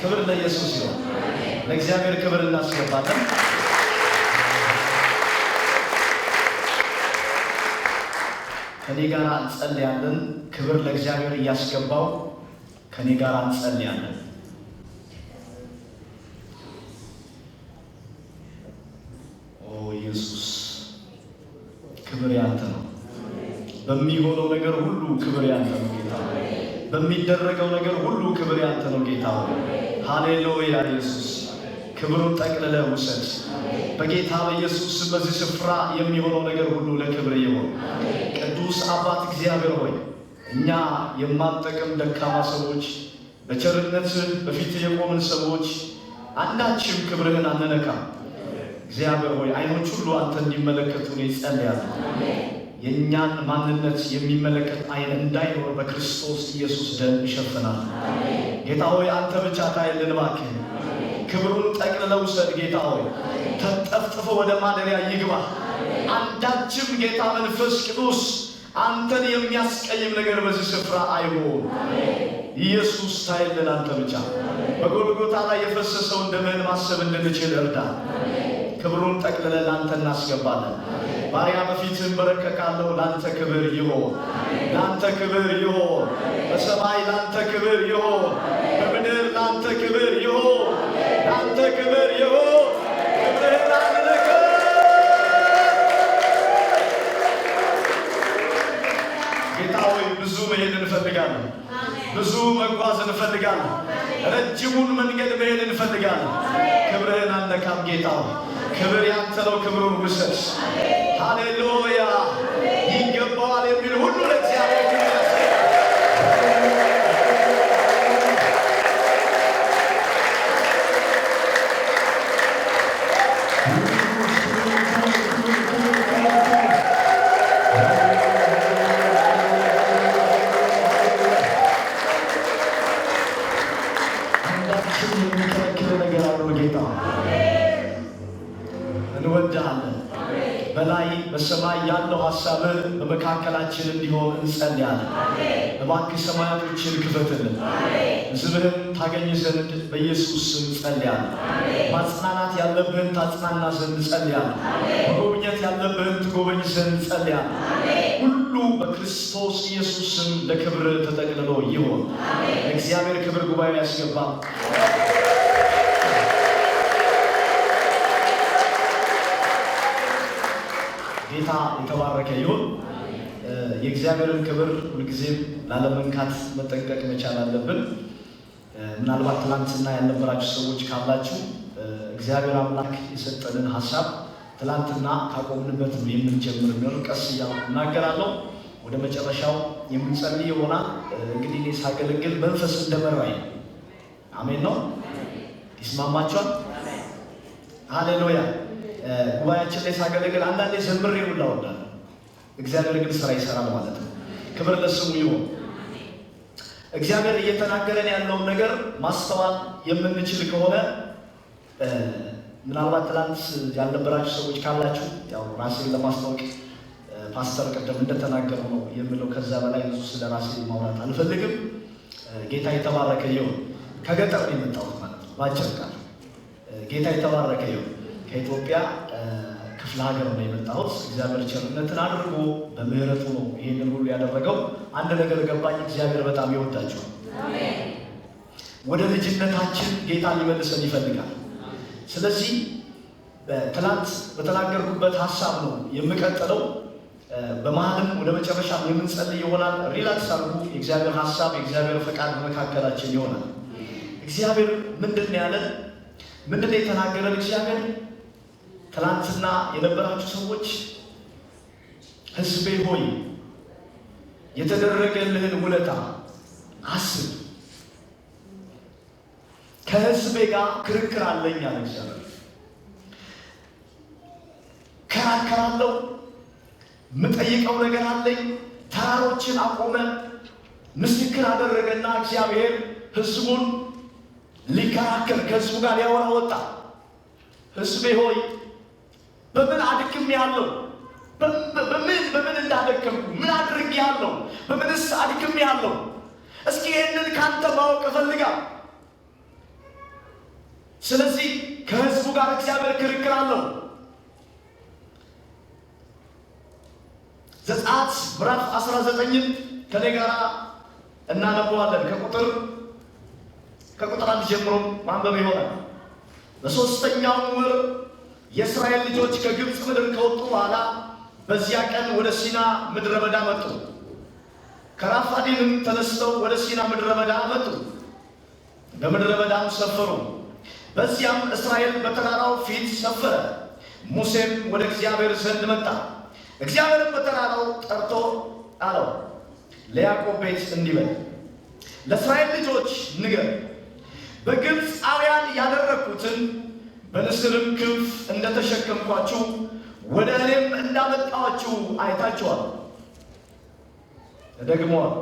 ክብር ለኢየሱስ ይሁን። ለእግዚአብሔር ክብር እናስገባለን። ከኔ ጋር እንጸልያለን። ክብር ለእግዚአብሔር እያስገባው ከኔ ጋር እንጸልያለን። ኦ ኢየሱስ፣ ክብር ያንተ ነው። በሚሆነው ነገር ሁሉ ክብር ያንተ ነው ጌታ። በሚደረገው ነገር ሁሉ ክብር ያንተ ነው ጌታ። ሃሌሉያ ኢየሱስ፣ ክብሩን ጠቅልለህ ውሰድ። በጌታ በኢየሱስ በዚህ ስፍራ የሚሆነው ነገር ሁሉ ለክብር ይሁን። ቅዱስ አባት እግዚአብሔር ሆይ፣ እኛ የማንጠቅም ደካማ ሰዎች፣ በቸርነት በፊት የቆምን ሰዎች አንዳችም ክብርህን አንነካም። እግዚአብሔር ሆይ፣ አይኖች ሁሉ አንተ እንዲመለከቱ እኔ እጸልያለሁ። የእኛን ማንነት የሚመለከት አይን እንዳይኖር በክርስቶስ ኢየሱስ ደም እሸፍናለሁ። ጌታ ሆይ፣ አንተ ብቻ ታይልን እባክህ። ክብሩን ጠቅልለው ውሰድ ጌታ ሆይ፣ ተንጠፍጥፎ ወደ ማደሪያ ይግባ። አንዳችም ጌታ መንፈስ ቅዱስ አንተን የሚያስቀይም ነገር በዚህ ስፍራ አይሆን። ኢየሱስ ታይልን አንተ ብቻ። በጎልጎታ ላይ የፈሰሰውን ደምህን ማሰብ እንድንችል እርዳ። ክብሩን ጠቅልለን ለአንተ እናስገባለን። ባሪያ በፊትህ እንበረከካለሁ። ለአንተ ክብር ይሆን፣ ለአንተ ክብር ይሆን። በሰማይ ለአንተ ክብር ይሆን፣ በምድር ለአንተ ክብር ይሆን፣ ለአንተ ክብር ይሆን። ክብርህን አንነካም። ጌታ ሆይ፣ ብዙ መሄድ እንፈልጋለን። ብዙ መጓዝ እንፈልጋለን። ረጅሙን መንገድ መሄድ እንፈልጋለን። ክብርህን አንነካም ጌታ ሆይ። ክብር ያንተ ነው። ክብሩን ውሰድ። ሃሌሉያ። ይገባዋል የሚል ሁሉ ለእግዚአብሔር ክብር ያስገባል። አንዳችም የሚከለክል ነገር አለው ጌታ፣ እንወድሃለን። በላይ በሰማይ ያለው ሀሳብህ በመካከላችን እንዲሆን እንጸልያለን። እባክህ ሰማያቶችን ክፈትልን፣ ሕዝብህን ታገኝ ዘንድ በኢየሱስ ስም እንጸልያለን። ማጽናናት ያለብህን ታጽናና ዘንድ እንጸልያለን። መጎብኘት ያለብህን ትጎበኝ ዘንድ እንጸልያለን። ሁሉ በክርስቶስ ኢየሱስ ስም ለክብር ተጠቅልሎ ይሆን። ለእግዚአብሔር ክብር ጉባኤ ያስገባል። ጌታ የተባረከ ይሁን። የእግዚአብሔርን ክብር ሁልጊዜም ላለመንካት መጠንቀቅ መቻል አለብን። ምናልባት ትላንትና ያልነበራችሁ ሰዎች ካላችሁ እግዚአብሔር አምላክ የሰጠንን ሀሳብ ትላንትና ካቆምንበት ነው የምንጀምር የሚሆነው። ቀስ እያልኩ እናገራለሁ። ወደ መጨረሻው የምንጸልይ ይሆናል። እንግዲህ እኔ ሳገለግል መንፈስ እንደመራኝ ነው። አሜን ነው። ይስማማችኋል? ሃሌሉያ። ጉባኤያችን ላይ ሳገለግል አንዳንዴ ዘምሬ ሁላ እወዳለሁ። እግዚአብሔር ግን ስራ ይሰራል ማለት ነው። ክብር ለስሙ ይሁን። እግዚአብሔር እየተናገረን ያለውን ነገር ማስተዋል የምንችል ከሆነ፣ ምናልባት ትላንት ያልነበራችሁ ሰዎች ካላችሁ ያው ራሴን ለማስታወቅ ፓስተር ቅድም እንደተናገረው ነው የምለው። ከዛ በላይ ብዙ ስለ ራሴ ማውራት አልፈልግም። ጌታ የተባረከ ይሁን። ከገጠር ነው የመጣሁት ማለት ነው በአጭር ቃል። ጌታ የተባረከ ይሁን። ከኢትዮጵያ ክፍለ ሀገር ነው የመጣሁት። እግዚአብሔር ቸርነትን አድርጎ በምሕረቱ ነው ይሄንን ሁሉ ያደረገው። አንድ ነገር ገባኝ፣ እግዚአብሔር በጣም ይወዳቸዋል። ወደ ልጅነታችን ጌታ ሊመልሰን ይፈልጋል። ስለዚህ ትናንት በተናገርኩበት ሀሳብ ነው የምቀጥለው። በመሀልም ወደ መጨረሻም የምንጸልይ ይሆናል። Relax አድርጉ። የእግዚአብሔር ሀሳብ፣ የእግዚአብሔር ፈቃድ በመካከላችን ይሆናል። እግዚአብሔር ምንድን ነው ያለን? ምንድን ነው የተናገረን እግዚአብሔር? ትናንትና የነበራችሁ ሰዎች፣ ሕዝቤ ሆይ፣ የተደረገልህን ውለታ አስብ። ከሕዝቤ ጋር ክርክር አለኝ አለ እግዚአብሔር። ከራከራለሁ፣ የምጠይቀው ነገር አለኝ። ተራሮችን አቆመ፣ ምስክር አደረገና እግዚአብሔር ሕዝቡን ሊከራከር ከሕዝቡ ጋር ሊያወራ ወጣ። ሕዝቤ ሆይ፣ በምን አድክሜሃለሁ? በምን እንዳደከምኩ፣ ምን አድርጌሃለሁ? በምንስ አድክሜሃለሁ? እስኪ ይህንን ካንተ ማወቅ እፈልጋለሁ። ስለዚህ ከህዝቡ ጋር እግዚአብሔር ክርክር አለው። ዘጸአት ምዕራፍ 19ን ከኔ ጋር እናነበዋለን። ከቁጥር 1 ጀምሮ ማንበብ ይሆናል። በሦስተኛው ወር የእስራኤል ልጆች ከግብፅ ምድር ከወጡ በኋላ በዚያ ቀን ወደ ሲና ምድረ በዳ መጡ። ከራፋዲንም ተነስተው ወደ ሲና ምድረ በዳ መጡ። በምድረ በዳም ሰፈሩ። በዚያም እስራኤል በተራራው ፊት ሰፈረ። ሙሴም ወደ እግዚአብሔር ዘንድ መጣ። እግዚአብሔርም በተራራው ጠርቶ አለው፣ ለያዕቆብ ቤት እንዲህ በል፣ ለእስራኤል ልጆች ንገር፣ በግብፃውያን ያደረግኩትን በንስርም ክንፍ እንደተሸከምኳችሁ ወደ እኔም እንዳመጣኋችሁ አይታችኋል። ደግሞዋል።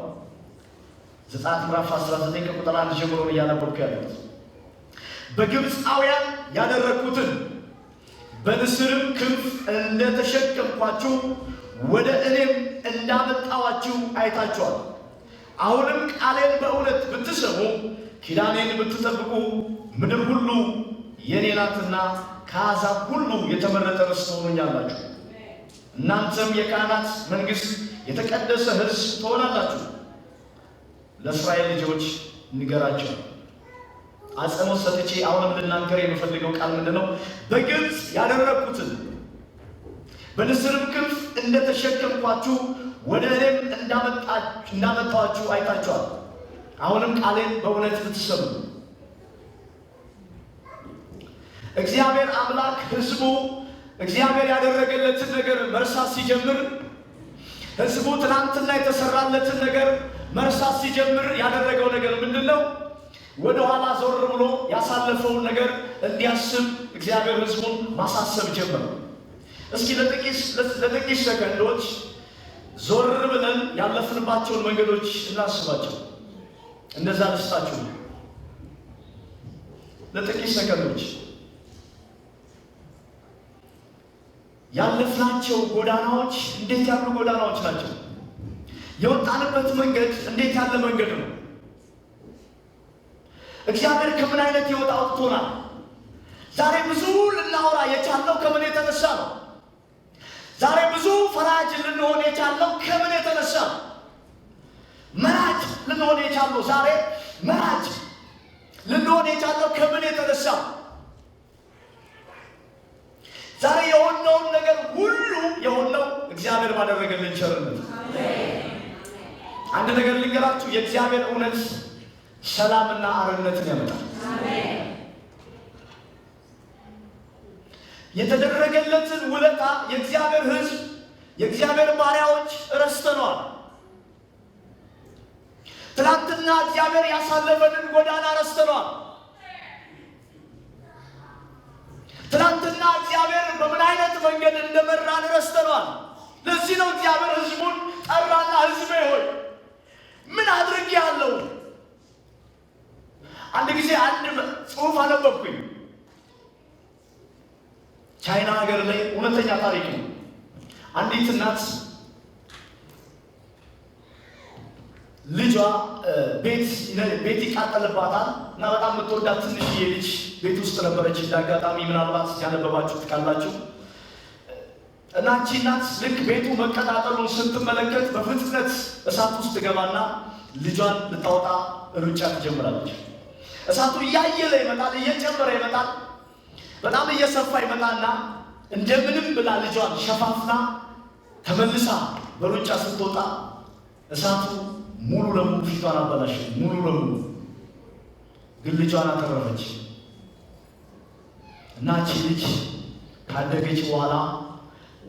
ዘጸአት ምዕራፍ 19 ከቁጥር 1 ጀምሮ እያነበብኩ ያለሁት። በግብፃውያን ያደረግኩትን በንስርም ክንፍ እንደተሸከምኳችሁ ወደ እኔም እንዳመጣኋችሁ አይታችኋል። አሁንም ቃሌን በእውነት ብትሰሙ ኪዳኔን ብትጠብቁ ምድር ሁሉ የኔ ናትና ከአሕዛብ ሁሉ የተመረጠ ርስት ትሆኑኛላችሁ። እናንተም የካህናት መንግሥት፣ የተቀደሰ ሕዝብ ትሆናላችሁ። ለእስራኤል ልጆች ንገራቸው። አጽንኦት ሰጥቼ አሁንም ልናገር የምፈልገው ቃል ምንድን ነው? በግብፅ ያደረግኩትን በንስርም ክንፍ እንደተሸከምኳችሁ ወደ እኔም እንዳመጣኋችሁ አይታችኋል። አሁንም ቃሌን በእውነት ብትሰሙ። እግዚአብሔር አምላክ ሕዝቡ እግዚአብሔር ያደረገለትን ነገር መርሳት ሲጀምር፣ ሕዝቡ ትናንትና የተሰራለትን ነገር መርሳት ሲጀምር ያደረገው ነገር ምንድን ነው? ወደ ኋላ ዞር ብሎ ያሳለፈውን ነገር እንዲያስብ እግዚአብሔር ሕዝቡን ማሳሰብ ጀመረ። እስኪ ለጥቂት ሰከንዶች ዞር ብለን ያለፍንባቸውን መንገዶች እናስባቸው። እንደዛ ልስጣችሁ ለጥቂት ሰከንዶች ያለፍናቸው ጎዳናዎች እንዴት ያሉ ጎዳናዎች ናቸው? የወጣንበት መንገድ እንዴት ያለ መንገድ ነው? እግዚአብሔር ከምን አይነት ሕይወት አውጥቶናል? ዛሬ ብዙ ልናወራ የቻልነው ከምን የተነሳ ነው? ዛሬ ብዙ ፈራጅ ልንሆን የቻልነው ከምን የተነሳ ነው? መራጭ ልንሆን የቻልነው ዛሬ መራጭ ልንሆን የቻልነው ከምን የተነሳ ነው? ዛሬ የሆነውን ነገር ሁሉ የሆነው እግዚአብሔር ባደረገልን ቸርነት። አንድ ነገር ልንገራችሁ፣ የእግዚአብሔር እውነት ሰላምና አርነትን ያመጣል። የተደረገለትን ውለታ የእግዚአብሔር ሕዝብ የእግዚአብሔር ባሪያዎች ረስተነዋል። ትናንትና እግዚአብሔር ያሳለፈንን ጎዳና ረስተነዋል። ትናንትና እግዚአብሔር በምን አይነት መንገድ እንደመራን ረስተነዋል። ለዚህ ነው እግዚአብሔር ሕዝቡን ጠራና ሕዝቤ ሆይ ምን አድርጌአለሁ? አንድ ጊዜ አንድ ጽሑፍ አነበብኩኝ። ቻይና ሀገር ላይ እውነተኛ ታሪክ ነው። አንዲት እናት ልጇ ቤት ይቃጠልባታል እና በጣም የምትወዳት ትንሽዬ ልጅ ቤት ውስጥ ነበረች። እንዳጋጣሚ ምናልባት ያነበባችሁት ካላችሁ እና እቺ እናት ልክ ቤቱ መቀጣጠሉን ስትመለከት በፍጥነት እሳት ውስጥ ገባና ልጇን ልታወጣ ሩጫ ትጀምራለች። እሳቱ እያየለ ይመጣል፣ እየጨመረ ይመጣል፣ በጣም እየሰፋ ይመጣና እንደምንም ብላ ልጇን ሸፋፍና ተመልሳ በሩጫ ስትወጣ እሳቱ ሙሉ ለሙሉ ፊቷን አበላሸ። ሙሉ ለሙሉ ግን ልጇን አተረፈች። እና እቺ ልጅ ካደገች በኋላ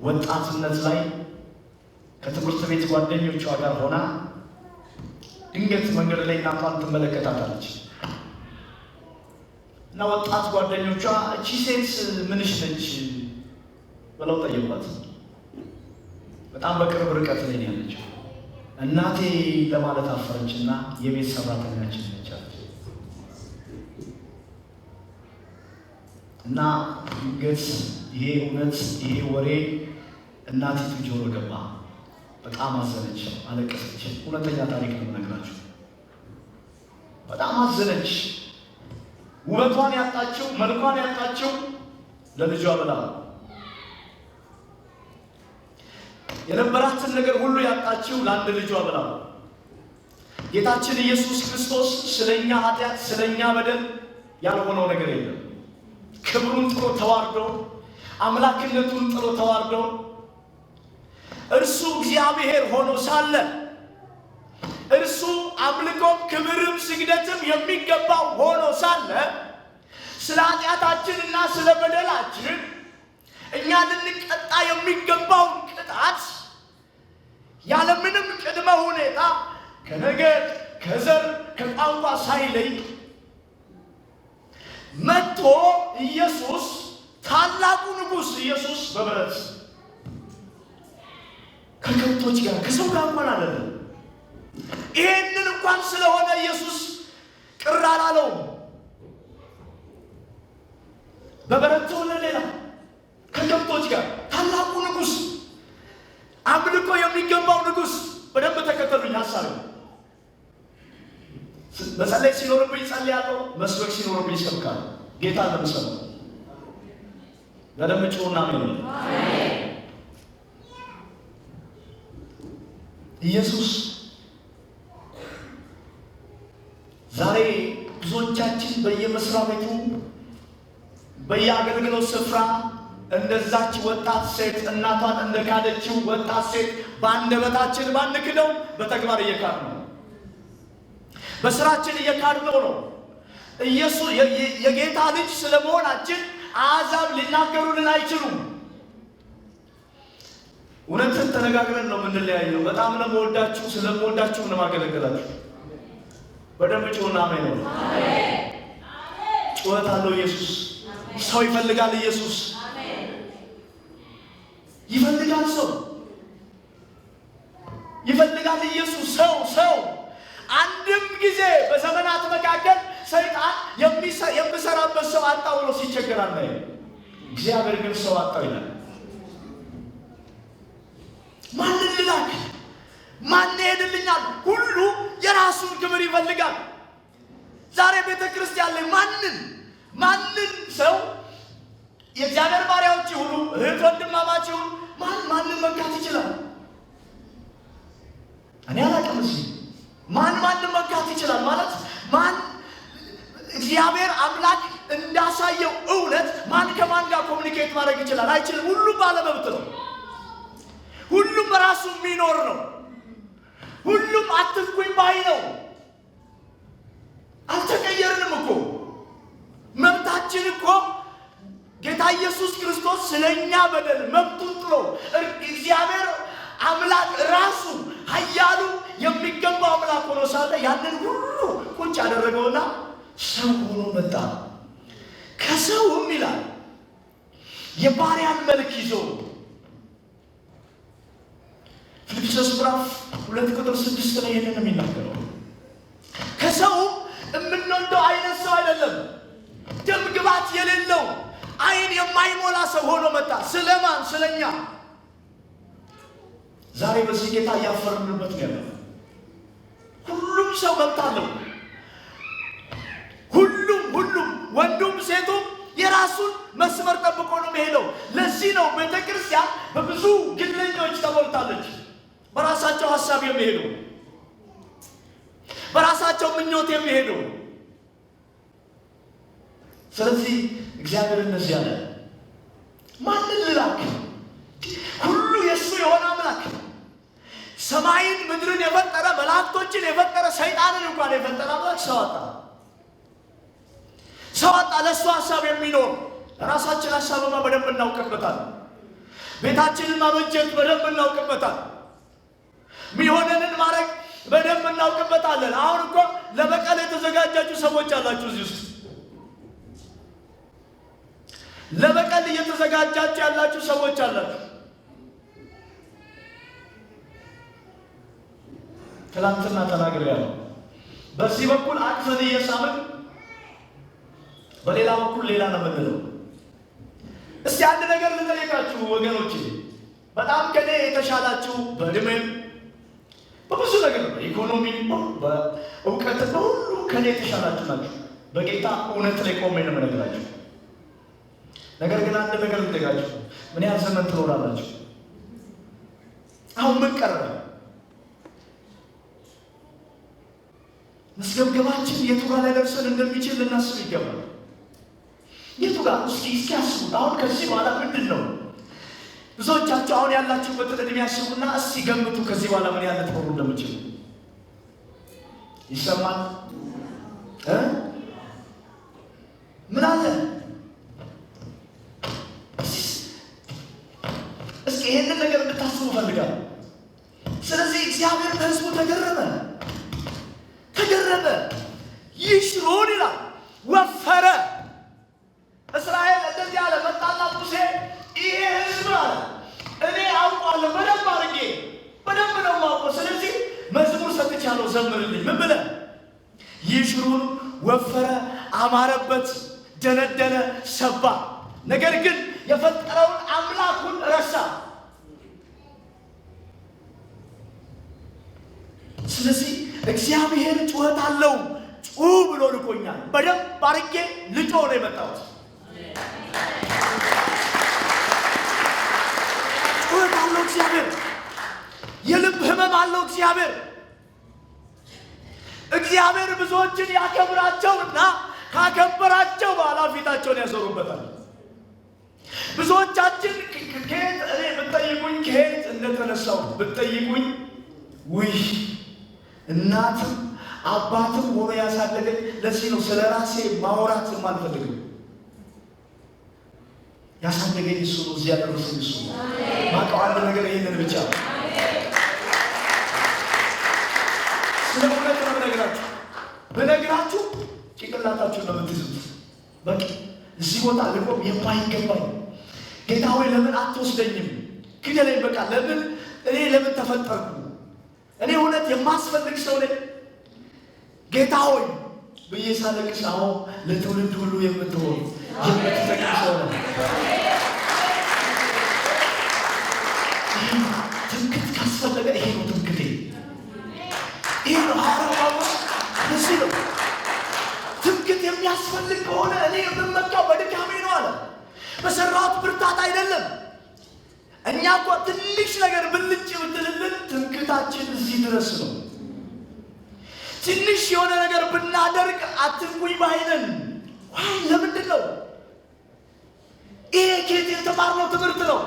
ወጣትነት ላይ ከትምህርት ቤት ጓደኞቿ ጋር ሆና ድንገት መንገድ ላይ እናቷን ትመለከታታለች። እና ወጣት ጓደኞቿ እቺ ሴት ምንሽ ነች ብለው ጠየቋት። በጣም በቅርብ ርቀት ላይ ነው ያለችው። እናቴ ለማለት አፈረችና የቤት ሰራተኛችን ነች አለች። እና ድንገት ይሄ እውነት ይሄ ወሬ እናቲቱ ጆሮ ገባ። በጣም አዘነች፣ አለቀሰች። እውነተኛ ታሪክ ነው የምነግራችሁ። በጣም አዘነች። ውበቷን ያጣችው መልኳን ያጣችው ለልጇ ብላ ነው። የነበራትን ነገር ሁሉ ያጣችው ለአንድ ልጇ ብላ ነው። ጌታችን ኢየሱስ ክርስቶስ ስለኛ ኃጢአት ስለኛ በደል ያልሆነው ነገር የለም። ክብሩን ጥሎ ተዋርዶ፣ አምላክነቱን ጥሎ ተዋርዶ፣ እርሱ እግዚአብሔር ሆኖ ሳለ፣ እርሱ አምልኮም ክብርም ስግደትም የሚገባው ሆኖ ሳለ፣ ስለ ኃጢአታችንና ስለ በደላችን እኛ ልንቀጣ የሚገባውን ቅጣት ያለምንም ቅድመ ሁኔታ ከነገድ፣ ከዘር፣ ከቋንቋ ሳይለይ መጥቶ ኢየሱስ፣ ታላቁ ንጉሥ ኢየሱስ በበረት ከከብቶች ጋር፣ ከሰው ጋር እንኳን አይደለም። ይሄንን እንኳን ስለሆነ ኢየሱስ ቅር አላለውም። በበረት ተወለደ፣ ሌላ ከከብቶች ጋር፣ ታላቁ ንጉሥ፣ አምልኮ የሚገባው ንጉሥ። በደንብ ተከተሉኝ። ሀሳብ መጸለይ ሲኖርብኝ ጸልያለሁ፣ መስበክ ሲኖርብኝ እሰብካለሁ። ጌታ ለምሰማው በደንብ ጩኹና አሜን። ኢየሱስ ዛሬ ብዙዎቻችን በየመስሪያ ቤቱ፣ በየአገልግሎት ስፍራ እንደዛች ወጣት ሴት፣ እናቷን እንደካደችው ወጣት ሴት፣ በአንደበታችን ባንክደው በተግባር እየካድነው ነው። በስራችን እየካድነው ነው። ኢየሱስ የጌታ ልጅ ስለመሆናችን አሕዛብ ሊናገሩልን አይችሉም። እውነትን ተነጋግረን ነው የምንለያየው። በጣም ነው የምወዳችሁ፣ ስለምወዳችሁ ነው የማገለግላችሁ። በደንብ ጩኹና አሜን ነው። ጩኸት አለው ኢየሱስ። ሰው ይፈልጋል ኢየሱስ፣ ይፈልጋል፣ ሰው ይፈልጋል ኢየሱስ። ሰው ሰው አንድም ጊዜ በዘመናት መካከል ሰይጣን የምሰራበት ሰው አጣው ብሎ ሲቸገር አናይም። እግዚአብሔር ግን ሰው አጣው ይላል። ማንን ልላክ? ማን ይሄድልኛል? ሁሉ የራሱን ክብር ይፈልጋል። ዛሬ ቤተ ክርስቲያን ላይ ማንን ማንን ሰው፣ የእግዚአብሔር ባሪያዎች ይሁኑ፣ እህት ወንድማማች ይሁን፣ ማን ማንን መንካት ይችላል? እኔ አላውቅም። እዚህ ማን ማንን መንካት ይችላል ማለት፣ ማን እግዚአብሔር አምላክ እንዳሳየው እውነት ማን ከማን ጋር communicate ማድረግ ይችላል? አይችልም። ሁሉም ባለመብት ነው። ሁሉም በራሱ የሚኖር ነው። ሁሉም አትንኩኝ ባይ ነው። አልተቀየርንም እኮ። መብታችን እኮ ጌታ ኢየሱስ ክርስቶስ ስለኛ በደል መብቱን ጥሎ፣ እግዚአብሔር አምላክ ራሱ ኃያሉ የሚገባው አምላክ ሆኖ ሳለ ያንን ሁሉ ቁጭ ያደረገውና ሰው ሆኖ መጣ። ከሰውም ይላል የባሪያን መልክ ይዞ፣ ፊልጵስዩስ ምዕራፍ 2 ቁጥር 6 ላይ ይሄንን ነው የሚናገረው። ከሰውም የምንወደው አይነት ሰው አይደለም። ደም ግባት የሌለው፣ አይን የማይሞላ ሰው ሆኖ መጣ። ስለማን? ስለኛ። ዛሬ በዚህ ጌታ እያፈርንበት ነው ያለው። ሁሉም ሰው መብት አለው። ሁሉም ሁሉም ወንዱም ሴቱም የራሱን መስመር ጠብቆ ነው የሚሄደው። ለዚህ ነው ቤተ ክርስቲያን በብዙ ግለኞች ተሞልታለች። በራሳቸው ሀሳብ የሚሄዱ፣ በራሳቸው ምኞት የሚሄዱ። ስለዚህ እግዚአብሔር እነዚህ አለ፣ ማንን ልላክ? ሁሉ የእሱ የሆነ አምላክ፣ ሰማይን ምድርን የፈጠረ፣ መላእክቶችን የፈጠረ፣ ሰይጣንን እንኳን የፈጠረ አምላክ ሰው አጣ። ሰው አጣ ለእሱ ሀሳብ የሚኖር። ራሳችን ሀሳብማ በደንብ እናውቅበታል። ቤታችንን ማበጀት በደንብ እናውቅበታል። ሚሆነንን ማድረግ በደንብ እናውቅበታለን። አሁን እኮ ለበቀል የተዘጋጃችሁ ሰዎች አላችሁ። እዚህ ውስጥ ለበቀል እየተዘጋጃችሁ ያላችሁ ሰዎች አላችሁ። ትላንትና ተናግሬያለሁ። በዚህ በኩል አቅፈን እየሳምን በሌላ በኩል ሌላ ነው የምንለው። እስቲ አንድ ነገር ልጠይቃችሁ ወገኖቼ፣ በጣም ከኔ የተሻላችሁ በእድሜም፣ በብዙ ነገር፣ በኢኮኖሚ፣ በእውቀት፣ በሁሉ ከኔ የተሻላችሁ ናችሁ። በጌታ እውነት ላይ ቆሜ ነው የምነግራችሁ። ነገር ግን አንድ ነገር ልጠይቃችሁ፣ ምን ያህል ዘመን ትኖራላችሁ? አሁን ምን ቀረ? መስገብገባችን የቱ ጋር ላይ ደርሰን እንደሚችል ልናስብ ይገባል። የቱ ጋር እስኪ አስቡት። አሁን ከዚህ በኋላ ምንድን ነው? ብዙዎቻችሁ አሁን ያላችሁበትን ዕድሜ ያስቡና እስኪ ገምቱ ከዚህ በኋላ ምን ያህል ልትኖሩ እንደምችሉ። ይሰማል እ ምን አለ እስኪ ይሄንን ነገር እንድታስቡ እፈልጋለሁ። ስለዚህ እግዚአብሔር በሕዝቡ ተገረመ ተገረመ። ይሽሩን ይላል ወፈረ። እስራኤል እንደዚህ አለ፣ መጣና ሙሴ ይሄ ሕዝብ አለ እኔ አውቀዋለሁ በደንብ አድርጌ በደንብ ነው የማውቀው። ስለዚህ መዝሙር ሰጥቻለሁ፣ ዘምርልኝ። ምን ብለህ? ይሽሩን ወፈረ፣ አማረበት፣ ደነደነ፣ ሰባ። ነገር ግን የፈጠረውን አምላኩን ረሳ። ስለዚህ እግዚአብሔር ጩኸት አለው። ጩህ ብሎ ልኮኛል። በደንብ አድርጌ ልጮህ ነው የመጣሁት። ጩኸት አለው እግዚአብሔር። የልብ ህመም አለው እግዚአብሔር። እግዚአብሔር ብዙዎችን ያከብራቸውና ካከበራቸው በኋላ ፊታቸውን ያዞሩበታል። ብዙዎቻችን ከየት እኔ ብትጠይቁኝ ከየት እንደተነሳው ብትጠይቁኝ ውይ እናትም አባትም ሆኖ ያሳደገኝ። ለዚህ ነው ስለ ራሴ ማውራት የማልፈልግም። ያሳደገኝ እሱ ነው። እዚህ ያደረሰኝ እሱ ነው። ማውቀው አንድ ነገር ይሄንን ብቻ ነው። ስለ እውነት ነው ብነግራችሁ ብነግራችሁ ጭንቅላታችሁን ነው የምትይዙት። በቃ እዚህ ቦታ ልቆም የማይገባኝ ጌታ ሆይ ለምን አትወስደኝም? ግደለኝ። በቃ ለምን እኔ ለምን ተፈጠርኩ? እኔ እውነት የማስፈልግ ሰው ነኝ? ጌታ ሆይ ብዬ ሳለቅስ፣ አዎ ለትውልድ ሁሉ የምትሆን የምትጠቅም ሰው ነህ። ትምክህት ካስፈለገ ይሄ ነው ትምክህቴ። ይሄ ነው ሐዋርያው ጳውሎስ እዚህ ነው ትምክህት የሚያስፈልግ ከሆነ እኔ የምመካው በድካሜ ነው አለ። በሰራሁት ብርታት አይደለም። እኛ እኮ ትንሽ ነገር ብልጭ ብትልልን ትምክህታችን እዚህ ድረስ ነው። ትንሽ የሆነ ነገር ብናደርግ አትንኩኝ ባይነን። why ለምንድን ነው ይሄ? ከየት የተማርነው ትምህርት ነው?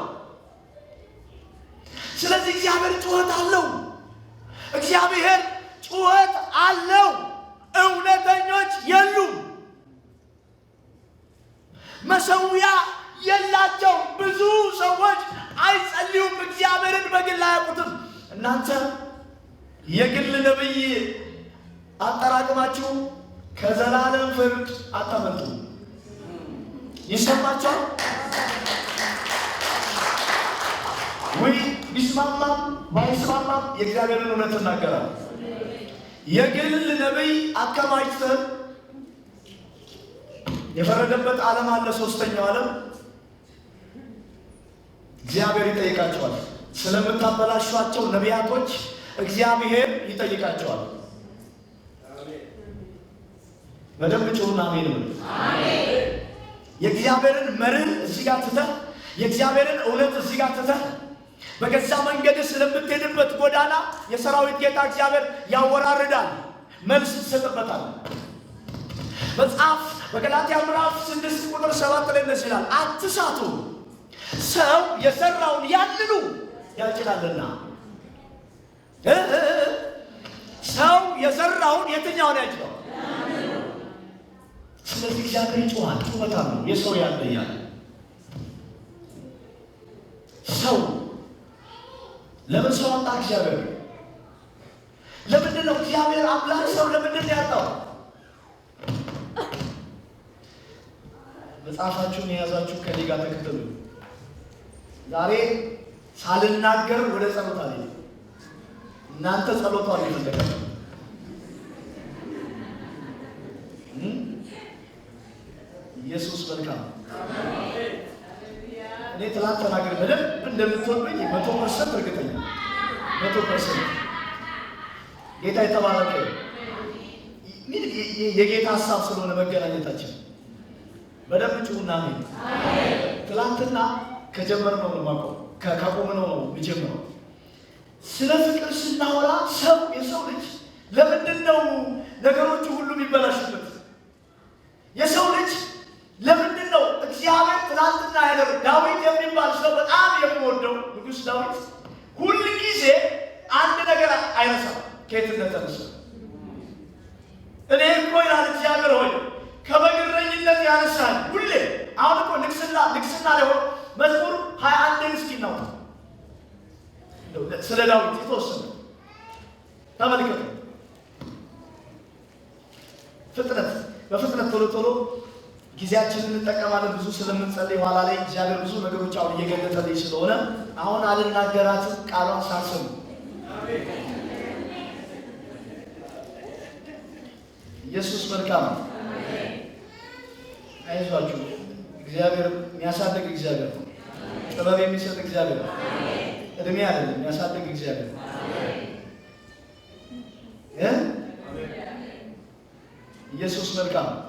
ስለዚህ እግዚአብሔር ጩኸት አለው። እግዚአብሔር ጩኸት አለው። እውነተኞች የሉም። መሰዊያ የላቸው። ብዙ ሰዎች አይጸልዩም። እግዚአብሔርን በግል አያውቁትም። እናንተ የግል ነብይ አጠራቅማችሁ ከዘላለም ፍርድ አታመልጡ። ይሰማችኋል ወይ? ቢስማማም ባይስማማም የእግዚአብሔርን እውነት እናገራለሁ። የግል ነብይ አከማችተን የፈረደበት ዓለም አለ፣ ሶስተኛው ዓለም። እግዚአብሔር ይጠይቃቸዋል። ስለምታበላሿቸው ነቢያቶች እግዚአብሔር ይጠይቃቸዋል። በደንብ ጩኹና አሜን በሉ። የእግዚአብሔርን መርህ እዚህ ጋር ትተህ፣ የእግዚአብሔርን እውነት እዚህ ጋር ትተህ በገዛ መንገድ ስለምትሄድበት ጎዳና የሰራዊት ጌታ እግዚአብሔር ያወራርዳል፣ መልስ ይሰጥበታል። መጽሐፍ በገላትያ ምዕራፍ 6 ቁጥር 7 ላይ እንደዚህ ይላል፣ አትሳቱ፣ ሰው የዘራውን ያንኑ ያጭዳልና። ሰው የዘራውን የትኛውን ያጭዳል? ስለዚህ እግዚአብሔር ይጮሃል፣ ጩኸት አለው። የሰው ያለ እያለ ሰው ለምን ሰው አጣ? እግዚአብሔር ለምንድን ነው እግዚአብሔር አምላክ ሰው ለምንድን ነው ያጣው? መጽሐፋችሁን የያዛችሁ ከኔ ጋር ተከተሉ። ዛሬ ሳልናገር ወደ ጸሎት አልሄድም። እናንተ ጸሎቷን የፈለጋችሁ ኢየሱስ መልካም። እኔ ትላንት ተናግሬ በደንብ እንደምትወዱኝ 100% እርግጠኛ፣ 100%። ጌታ የተባረከ። የጌታ ሀሳብ ስለሆነ መገናኘታችን በደንብ ጩሁና አሜን። ትላንትና ከጀመርነው ነው ማቆም ከቆምነው ነው የሚጀምረው። ስለ ፍቅር ስናወራ ሰው የሰው ልጅ ለምንድን ነው ነገሮቹ ሁሉ የሚበላሹበት? የሰው ልጅ ለምንድን ነው እግዚአብሔር ትላንትና ያደረገ ዳዊት የሚባል ሰው በጣም የምወደው ንጉሥ ዳዊት ሁል ጊዜ አንድ ነገር አይረሳም። ከየት እንደተነሳ እኔ እኮ ይላል እግዚአብሔር ሆይ ከበግ እረኝነት ያነሳኝ ሁሌ። አሁን እኮ ንግስና ንግስና ላይ ሆኖ መዝሙር 21ን እስኪ እናውጣ። ስለ ዳዊት የተወሰነ ተመልከቱ። ፍጥነት በፍጥነት ቶሎ ቶሎ ጊዜያችንን እንጠቀማለን። ብዙ ስለምንጸልይ ኋላ ላይ እግዚአብሔር ብዙ ነገሮች አሁን እየገለጠልኝ ስለሆነ አሁን አልናገራትም፣ ቃሏን ሳትሰሙ። ኢየሱስ መልካም ነው። አይዟችሁ፣ እግዚአብሔር የሚያሳድግ እግዚአብሔር ነው። ጥበብ የሚሰጥ እግዚአብሔር ነው። እድሜ አይደለም የሚያሳድግ እግዚአብሔር ነው። ኢየሱስ መልካም ነው።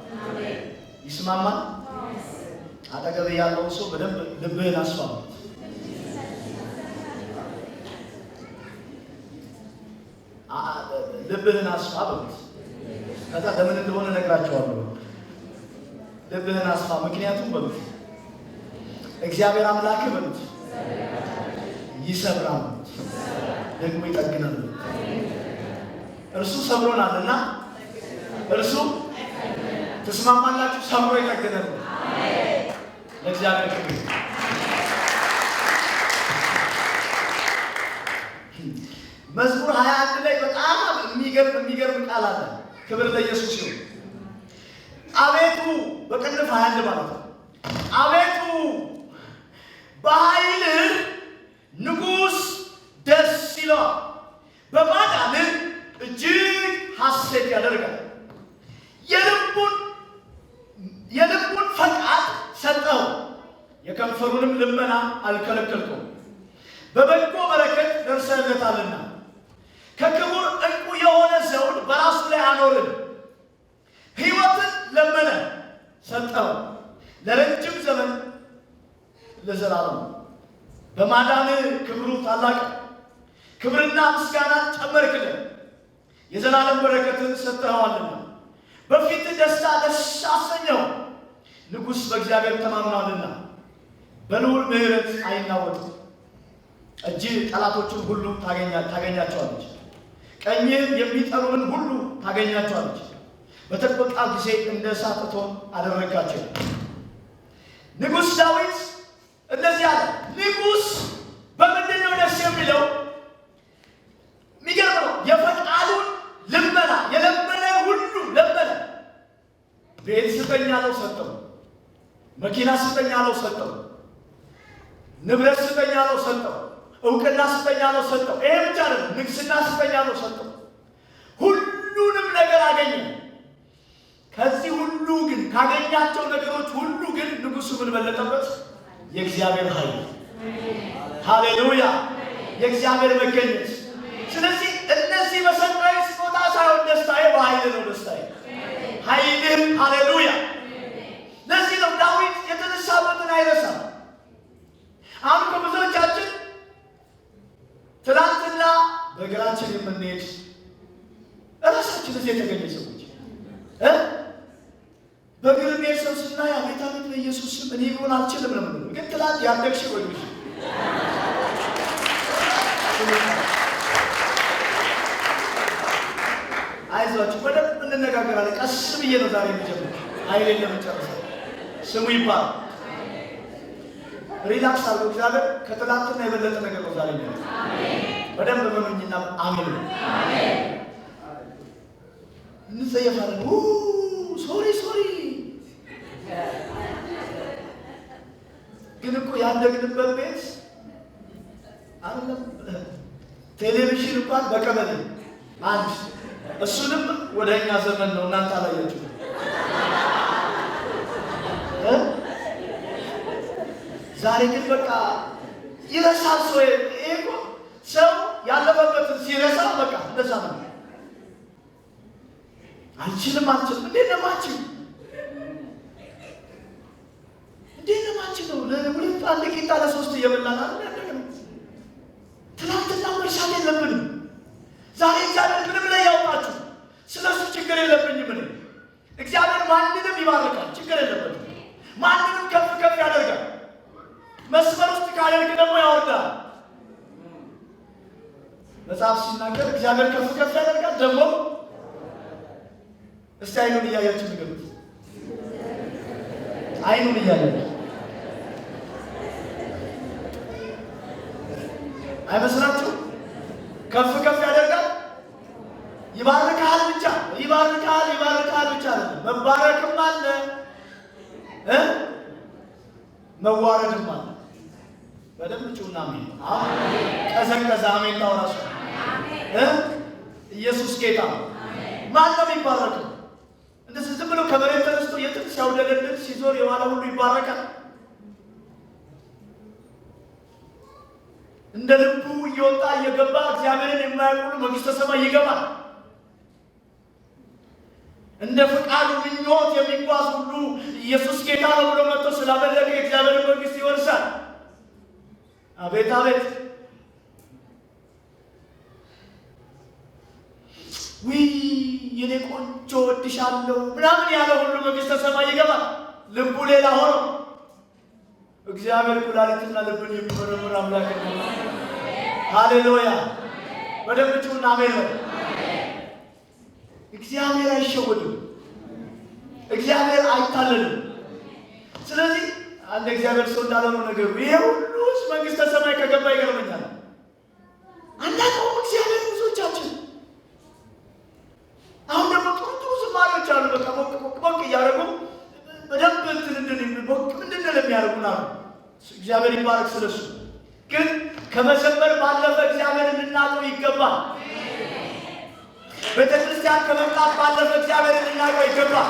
ይስማማል። አጠገብ ያለውን ሰው በደንብ ልብህን አስፋበት። ልብህን አስፋ በሉት። ከዛ ለምን እንደሆነ እነግራቸዋለሁ። ልብህን አስፋ፣ ምክንያቱም በሉት እግዚአብሔር አምላክህ በሉት ይሰብራል፣ ደግሞ ይጠግናል። እርሱ ሰብሮናልና እርሱ ትስማማላችሁ፣ ሰብሮ ይጠግናል። ለእግዚአብሔር ክብር። መዝሙር 21 ላይ በጣም የሚገርም የሚገርም ቃል አለ። ክብር ለኢየሱስ ይሁን። አቤቱ በቅንፍ 21 ማለት ነው። አቤቱ በኃይልህ ንጉሥ ደስ ይለዋል፣ በማዳንህ እጅግ ሐሴት ያደርጋል። የልቡን ፈቃድ ሰጠው፣ የከንፈሩንም ልመና አልከለከልከውም። በበጎ በረከት ደርሰህለታልና ከክቡር ዕንቁ የሆነ ዘውድ በራሱ ላይ አኖርን። ሕይወትን ለመነ ሰጠው፣ ለረጅም ዘመን ለዘላለም። በማዳንህ ክብሩ ታላቅ፣ ክብርና ምስጋናን ጨመርክልን፣ የዘላለም በረከትን ሰጥተኸዋልና። በፊትህ ደስታ ደስ አሰኘው። ንጉሥ በእግዚአብሔር ተማምኗልና በልዑል ምሕረት አይናወጥም። እጅህ ጠላቶችን ሁሉ ታገኛቸዋለች፣ ቀኝህም የሚጠሉንን ሁሉ ታገኛቸዋለች። በተቆጣ ጊዜ እንደ እሳት እቶን አደረጋቸው። ንጉሥ ዳዊት እንደዚህ አለ። ንጉሥ በምንድን ነው ደስ የሚለው? የሚገርም ነው። የፈቃዱን ልመና የለመነ ሁሉ ለመነ። ቤት ስጠኝ አለው፣ ሰጠው። መኪና ስጠኝ አለው፣ ሰጠው። ንብረት ስጠኝ አለው፣ ሰጠው። እውቅና ስጠኝ አለው፣ ሰጠው። ይሄ ብቻ አይደለም፣ ንግስና ስጠኝ አለው፣ ሰጠው። ሁሉንም ነገር አገኘ። ከዚህ ሁሉ ግን ካገኛቸው ነገሮች ሁሉ ግን ንጉሱ ምን በለጠበት? የእግዚአብሔር ኃይል። ሃሌሉያ! የእግዚአብሔር መገኘት። ስለዚህ እነዚህ በሰጣዊ ስጦታ ሳይሆን ደስታዬ በኃይል ነው። ደስታዬ ኃይልህ። ሃሌሉያ! ለዚህ ነው ዳዊት የተነሳበትን አይረሳም። አሁን እኮ ብዙዎቻችን ትናንትና በእግራችን የምንሄድ እራሳችን እዚህ የተገኘ ሰዎች በእግር የሚሄድ ሰው ስናይ አቤት አቤት በኢየሱስ ስም እኔ ቢሆን አልችልም ነው የምንለው። ግን ትናንት ያደግሽ በእግርሽ አይዟችሁ፣ በደንብ እንነጋገራለን። ቀስ ብዬ ነው ዛሬ የሚጀምረው። ኃይሌን ለመጨረስ ስሙ ይባላል። Relax አድርጎ እግዚአብሔር ከትላንትና የበለጠ ነገር ነው ዛሬ የሚያደርገው። በደንብ እመኑኝና አሜን። እንጸየፋለን። Sorry sorry። ግን እኮ ያደግንበት ቤት አይደለም ቴሌቪዥን እንኳን በቀበሌ አንድ፣ እሱንም ወደ እኛ ዘመን ነው፣ እናንተ አላያችሁም። ዛሬ ግን በቃ ይረሳል ሰው። ይሄ እኮ ሰው ያለፈበትን ሲረሳ በቃ እንደዛ ነው። አልችልም አልችልም። እንዴት ነው የማችለው? እንዴት ነው የማችለው? ለሁለት አንድ ቂጣ ለሶስት እየበላን አይደል ያደግነው? ትናንትና መርሳት የለብንም። ዛሬ እግዚአብሔር ምንም ላይ ያውጣችሁ፣ ስለሱ ችግር የለብኝም እኔ። እግዚአብሔር ማንንም ይባርካል፣ ችግር የለበትም። ማንንም ከፍ ከፍ ያደርጋል። መስመር ውስጥ ካደርግ ደግሞ ያወርዳል። መጽሐፍ ሲናገር እግዚአብሔር ከፍ ከፍ ያደርጋል ደግሞ። እስቲ አይኑን እያያችሁ ንገሩት። አይኑን እያያችሁ አይመስላችሁ? ከፍ ከፍ ያደርጋል፣ ይባርካል። ብቻ ይባርካል፣ ይባርካል ብቻ አይደለም፣ መባረክም አለ እ መዋረድም አለ። በደንብ ጩና አሜን። አሁን ቀዘቀዘ። አሜን ነው ራሱ እ ኢየሱስ ጌታ ነው። ማን ነው የሚባረከው? እንደዚህ ዝም ብሎ ከመሬት ተነስቶ የትም ሲያውደለድል ሲዞር የዋለ ሁሉ ይባረካል? እንደ ልቡ እየወጣ እየገባ እግዚአብሔርን የማያውቅ ሁሉ መንግሥተ ሰማይ ይገባል። እንደ ፈቃዱ ምኞት የሚጓዝ ሁሉ ኢየሱስ ጌታ ነው ብሎ መጥቶ ስላመለከ የእግዚአብሔርን መንግሥት ይወርሳል። አቤት አቤት! ውይ የኔ ቆንጆ ወድሻለሁ ምናምን ያለ ሁሉ መንግሥተ ሰማይ ይገባል። ልቡ ሌላ ሆኖ። እግዚአብሔር ኩላሊትና ልብን የሚመረምር አምላክ ነው። ሃሌሉያ! በደንብ ጩኹና አሜን በሉ። እግዚአብሔር አይሸወድም። እግዚአብሔር አይታለልም። ስለዚህ አንድ እግዚአብሔር ሰው እንዳለው ነው ነገሩ። ይሄ ሁሉ መንግሥተ ሰማይ ከገባ ይገርመኛል። አናውቀውም እግዚአብሔር ብዙዎቻችን። አሁን ደግሞ ጥሩ ጥሩ ዝማሬዎች አሉ። በቃ ሞቅ ሞቅ ሞቅ እያደረጉ በደንብ እንትን እንድን ሞቅ እንድንል የሚያደርጉን አሉ። እግዚአብሔር ይባረክ ስለሱ። ግን ከመዘመር ባለፈ እግዚአብሔርን ልናውቀው ይገባል። ቤተ ክርስቲያን ከመምጣት ባለፈ እግዚአብሔርን ልናውቀው ይገባል።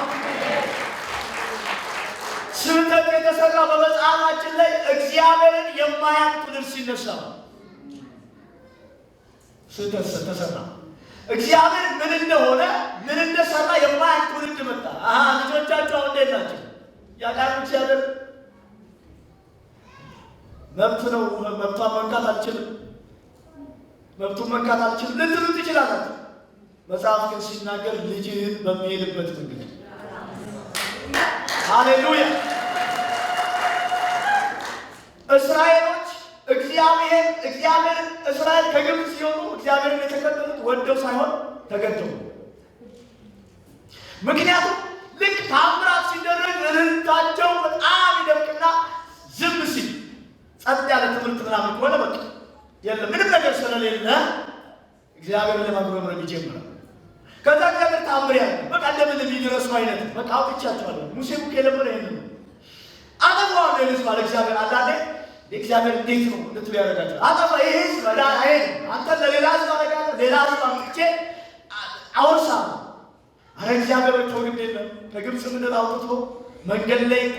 ስህተት የተሰራው በመጽሐፋችን ላይ እግዚአብሔርን የማያውቅ ትውልድ ሲነሳ ነው። ስህተት ተሰራ። እግዚአብሔር ምን እንደሆነ ምን እንደሰራ የማያውቅ ትውልድ መጣ። አሃ ልጆቻቸው አሁን እንዴት ናቸው? ያውቃሉ? እግዚአብሔር መብት ነው፣ መብቷን መንካት አልችልም፣ መብቱን መንካት አልችልም ልትሉ ትችላላችሁ። መጽሐፍ ግን ሲናገር ልጅህን በሚሄድበት መንገድ። ሃሌሉያ። እስራኤሎች እግዚአብሔር እስራኤል ከግብፅ ሲወጡ እግዚአብሔርን የተከተሉት ወደው ሳይሆን ተገደው። ምክንያቱም ልክ ታምራት ሲደረግ እልልታቸው በጣም ይደምቅና ዝም ሲል ጸጥ ያለ ትምህርት ምናምን ከሆነ በቃ የለም ምንም ነገር ስለሌለ እግዚአብሔርን ለማጉረምረም ይጀምራል። ከዛ እግዚአብሔር ታምር ያለ በቃ እንደምን የሚደረሱ አይነት በቃ አውጥቻቸዋለሁ። ሙሴ እኮ የለመነ ይሄንን ነው። አጠፋዋለሁ ይህን ህዝብ አለ እግዚአብሔር። አንዳንዴ እግዚአብሔር እንዴት ነው እንድትሉ ያደርጋቸዋል። አጠፋ ይሄ ህዝብ አይሄድም። አንተን ለሌላ ህዝብ አደርጋለሁ፣ ሌላ ህዝብ አምጥቼ አወርሳለሁ። አረ እግዚአብሔር ተው ግድ የለም። ከግብፅ ምድር አውጥቶ መንገድ ላይ እኮ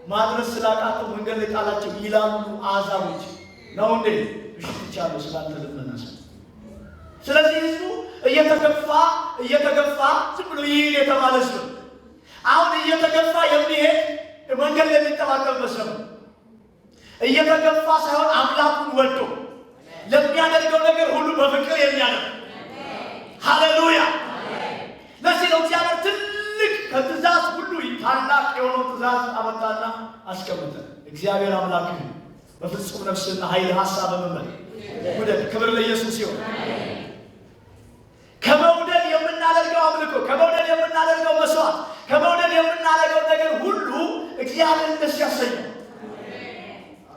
ማድረስ ስላቃተው መንገድ ላይ ጣላቸው ይላሉ አሕዛቦች። ነው እንዴ? እሺ ትቻለሁ ስላንተ ልመና ስል። ስለዚህ ህዝቡ እየተገፋ እየተገፋ ዝም ብሎ ይሂድ የተባለ ህዝብ ነው። አሁን እየተገፋ የሚሄድ መንገድ ላይ የሚጠባጠብበት ሰው ነው። እየተገፋ ሳይሆን አምላኩን ወዶ ለሚያደርገው ነገር ሁሉ በፍቅር የሚያደርግ። ሃሌሉያ። ለዚህ ነው እግዚአብሔር ትልቅ ከትእዛዝ ሁሉ ታላቅ የሆነው ትእዛዝ አመጣና አስቀመጠ። እግዚአብሔር አምላክህ በፍጹም ነፍስና ኃይል ሐሳብ በመመል ውደድ። ክብር ለኢየሱስ ይሁን። ከመውደድ የምናደርገው አምልኮ፣ ከመውደድ የምናደርገው መስዋዕት፣ ከመውደድ የምናደርገው ነገር ሁሉ እግዚአብሔርን ደስ ያሰኛል።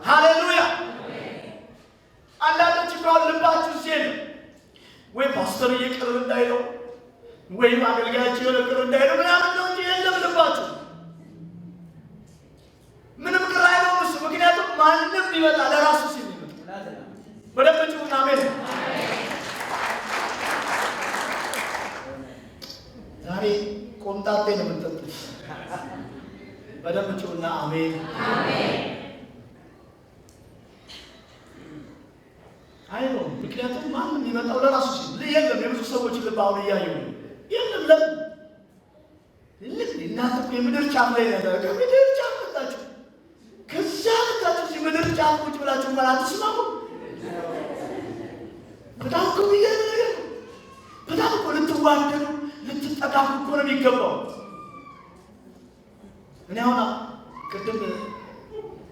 ሃሌሉያ። አንዳንዶች እንኳን ልባችሁ እዚህ የለም ወይ ፓስተር ቅር እንዳይለው ወይም አገልጋያቸው የሆነ ቅር እንዳይለው ምናምን ነው እንጂ የለም ልባችሁ ምንም ቅር አይለውም እሱ። ምክንያቱም ማንም ቢመጣ ለራሱ ሲል ይመጣ። በደንብ ጩኹና አሜን። ዛሬ ቆምጣጤ ነው የምትጠጡት። በደንብ ጩኹና አሜን። አይ ነው ምክንያቱም ማንም የሚመጣው ለራሱ ሲል የለም። የብዙ ሰዎች ልብ አሁን እያየሁ ነው። የለም ለምን እናንተ እኮ የምድር ጫፍ ላይ ነው፣ ከምድር ጫፍ መጣችሁ፣ ከዛ መጣችሁ እዚህ ምድር ጫፍ ቁጭ ብላችሁ እንኳን አትስማሙ። በጣም እኮ የሚገርም ነገር ነው። በጣም እኮ ልትዋደዱ ልትጠቃፉ እኮ ነው የሚገባው። እኔ አሁን ቅድም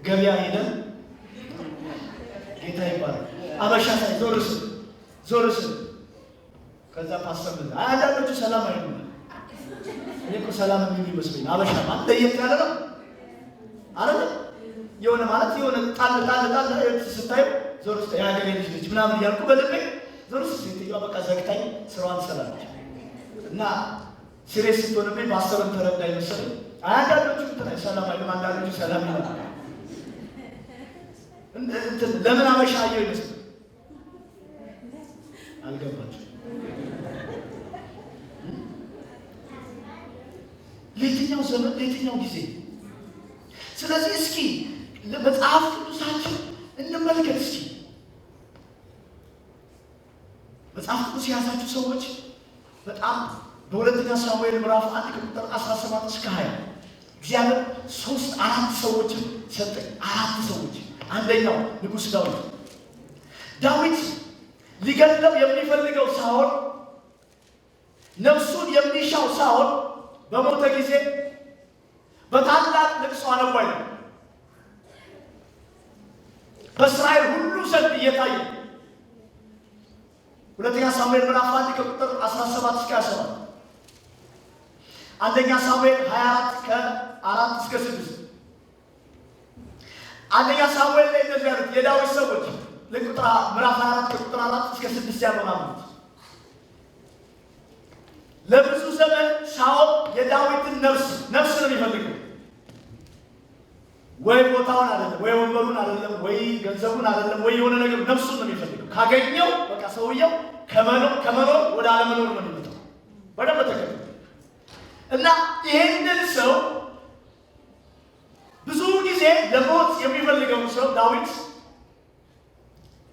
ገበያ ሄደን ጌታ ይባላል አበሻ ሳይ ዞር ስል ዞር ስል ከዛ ፓስተር አንዳንዶቹ ሰላም አይሉም። እኔ እኮ ሰላም የሚሉ ይመስለኝ አበሻ ማለት ለየት ያለ ነው አይደል? የሆነ ማለት የሆነ ጣል ጣል ጣል ስታዩ ዞር ስል የሀገሬ ልጅ ልጅ ምናምን እያልኩ በልቤ ዞር ስል ሴትዮዋ በቃ ዘግታኝ ስራዋን ትሰራለች። እና serious ስትሆንብኝ ፓስተርን ተረዳ ይመስለኝ። አንዳንዶቹ እንትን ሰላም አይሉም፣ አንዳንዶቹ ሰላም ይላሉ። እንትን ለምን አበሻ አየሁ ይመስላል። አልገባችሁም? ለየትኛው ዘመን ለየትኛው ጊዜ? ስለዚህ እስኪ መጽሐፍ ቅዱሳችን እንመልከት። እስኪ መጽሐፍ ቅዱስ የያዛችሁ ሰዎች በጣም በሁለተኛ ሳሙኤል ምዕራፍ 1 ከቁጥር 17 እስከ 20 እግዚአብሔር 3-4 ሰዎችን ሰጠኝ። 4 ሰዎች። አንደኛው ንጉሥ ዳዊት። ዳዊት ሊገድለው የሚፈልገው ሳኦል፣ ነፍሱን የሚሻው ሳኦል በሞተ ጊዜ በታላቅ ልቅሶ አነባ ይላል። በእስራኤል ሁሉ ዘንድ እየታየ ሁለተኛ ሳሙኤል ምዕራፍ 1 ከቁጥር 17 እስከ 27፣ አንደኛ ሳሙኤል 24 ከ4 እስከ 6። አንደኛ ሳሙኤል ላይ እንደዚህ ያሉት የዳዊት ሰዎች ልቁጥራ ምዕራፍ 24 ከቁጥር 4 እስከ 6 ያለው ማለት ለብዙ ዘመን ሳኦል የዳዊትን ነፍስ ነው የሚፈልገው። ወይ ቦታውን አይደለም፣ ወይ ወንበሩን አይደለም፣ ወይ ገንዘቡን አይደለም፣ ወይ የሆነ ነገር ነፍሱን ነው የሚፈልገው። ካገኘው በቃ ሰውየው ከመኖር ወደ አለመኖር ነው የሚመጣው። በደንብ ተከተሉ እና ይሄንን ሰው ብዙ ጊዜ ለሞት የሚፈልገው ሰው ዳዊት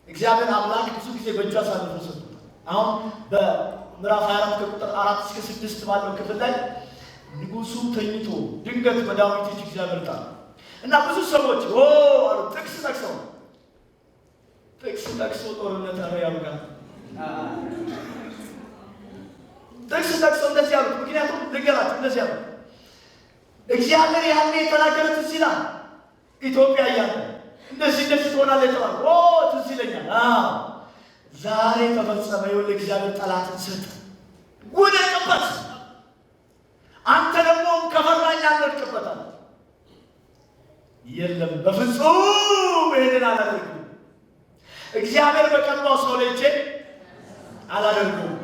እግዚአብሔር አምላክ ብዙ ጊዜ በእጁ አሳልፎ ሰጥቶታል። አሁን በምዕራፍ 24 ከቁጥር 4 እስከ 6 ባለው ክፍል ላይ ንጉሱ ተኝቶ ድንገት በዳዊት እጅ እግዚአብሔር ጣለ እና ብዙ ሰዎች ኦ አሉ። ጥቅስ ጠቅሰው ጦርነት አረ ያብቃ። ጥቅስ ጠቅሰው እንደዚህ ያሉት። ምክንያቱም ልንገራችሁ እንደዚህ ያሉት እግዚአብሔር ያኔ የተናገረ ትዝ ይላል። ኢትዮጵያ እያለ እንደዚህ እንደዚህ ትሆናለህ የተባለ ኦ ትዝ ይለኛል። አዎ ዛሬ ተፈጸመ። ይኸውልህ እግዚአብሔር ጠላትን ሰጠ፣ ውደቅበት፣ አንተ ደግሞ ከፈራኝ አልወድቅበታል። የለም በፍጹም ይሄንን አላደርግም። እግዚአብሔር በቀባው ሰው ላይ እጄን አላደርገውም።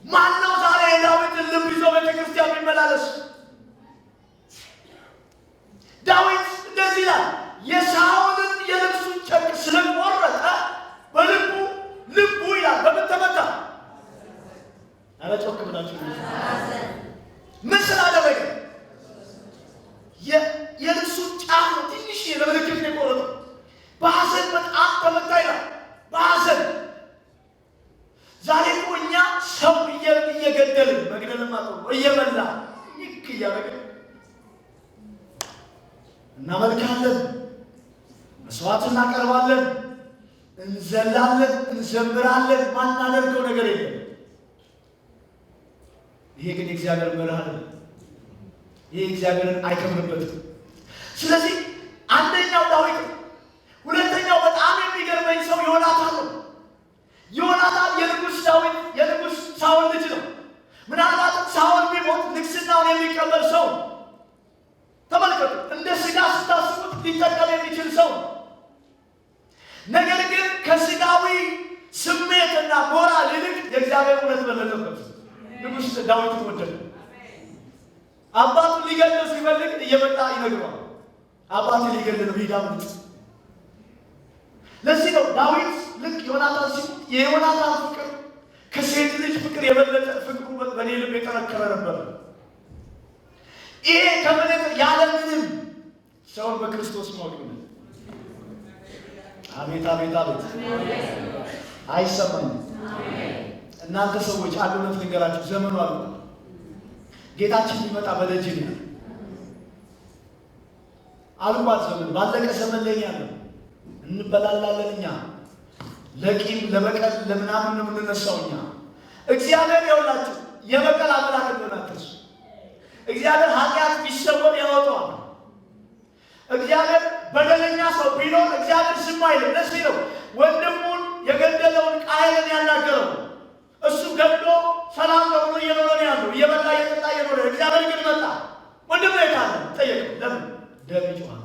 ማነው ዛሬ የዳዊትን ልብ ይዞ ቤተክርስቲያን የሚመላለስ? ዳዊት እንደዚህ ይላል፣ የሳኦልን የልብሱን ጨርቅ ስለቆረጠ በልቡ ልቡ ይላል በምን ተመታ? ኧረ ጮክ ብላችሁ ምን ስላደረገ? የልብሱን ጫፍ ነው ትንሽ ለምልክት ነው የቆረጠው። በሐዘን በጣም ተመታ ይላል። በሐዘን ዛሬ እኮ እኛ ሰው እየገደልን መግደልማ ጥሩ ነው፣ እየበላ ይክ እያደረግን እናመልካለን፣ መስዋዕት እናቀርባለን፣ እንዘላለን፣ እንዘምራለን። ማናደርገው ነገር የለም። ይሄ ግን የእግዚአብሔር መርህ አይደለም። ይሄ እግዚአብሔርን አይከብርበትም። ስለዚህ አንደኛው ዳዊት ነው። ሁለተኛው በጣም የሚገርመኝ ሰው ዮናታን ነው። ዮናታን የንጉሥ ዳዊት የንጉሥ ሳኦል ልጅ ነው። ምናልባትም ሳኦል ቢሞት ንግስናውን የሚቀበል ሰው ነው። ተመልከቱ፣ እንደ ስጋ ስታስቡት ሊጠቀም የሚችል ሰው ነው። ነገር ግን ከስጋዊ ስሜትና ሞራል ይልቅ የእግዚአብሔር እውነት በለጠበት። ንጉሥ ዳዊትን ወደደ። አባቱን ሊገድለው ሲፈልግ እየመጣ ይነግረዋል። አባቱ ሊገድል ነው፣ ሂድ አምልጥ። ለዚህ ነው ዳዊት ልክ ዮናታን ሲሞት የዮናታን ፍቅር ከሴት ልጅ ፍቅር የበለጠ ፍቅሩ በእኔ ልብ የጠነከረ ነበር። ይሄ ከምን ያለምንም ሰውን በክርስቶስ ማወቅ ነው። አቤት አቤት አቤት! አይሰማኝም። እናንተ ሰዎች አንድ እውነት ልንገራችሁ፣ ዘመኑ አልቋል። ጌታችን ሊመጣ በደጅ ነው ያለው። አልቋል ዘመን፣ ባለቀ ዘመን ላይ ያለው እንበላላለን። እኛ ለቂም ለበቀል ለምናምን ነው የምንነሳው። እኛ እግዚአብሔር ይኸውላችሁ የበቀል አምላክ እንደሆነ አትርሱ። እግዚአብሔር ኃጢአት ቢሰወር ያወጣዋል። እግዚአብሔር በደለኛ ሰው ቢኖር እግዚአብሔር ዝም አይልም። ለዚህ ነው ወንድሙን የገደለውን ቃየልን ያናገረው። እሱ ገድሎ ሰላም ነው ብሎ እየኖረ ነው ያለው፣ እየበላ እየጠጣ እየኖረ። እግዚአብሔር ግን መጣ፣ ወንድም ነው የታለ ጠየቀው። ለምን ደም ይጮሃል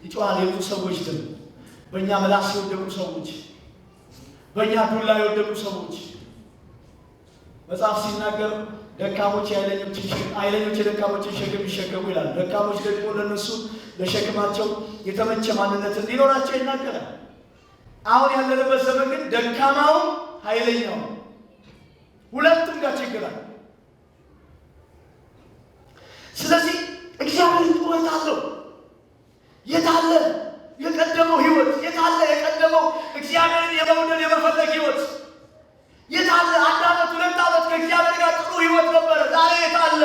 ይጮሃል። የብዙ ሰዎች ደም፣ በእኛ ምላስ የወደቁ ሰዎች፣ በእኛ ዱላ የወደቁ ሰዎች። መጽሐፍ ሲናገር ደካሞች ኃይለኞች የደካሞችን ሸክም ይሸከሙ ይላል። ደካሞች ደግሞ ለነሱ ለሸክማቸው የተመቸ ማንነት እንዲኖራቸው ይናገራል። አሁን ያለንበት ዘመን ግን ደካማውም ኃይለኛውም ሁለቱም ጋር ችግር አለ። ስለዚህ እግዚአብሔር ጩኸት አለው። የታለ የቀደመው ሕይወት? የታለ የቀደመው እግዚአብሔርን የመውደድ የመፈለግ ሕይወት? የታለ? 1 ዓመት 2 ዓመት ከእግዚአብሔር ጋር ጥሩ ሕይወት ነበረ። ዛሬ የታለ?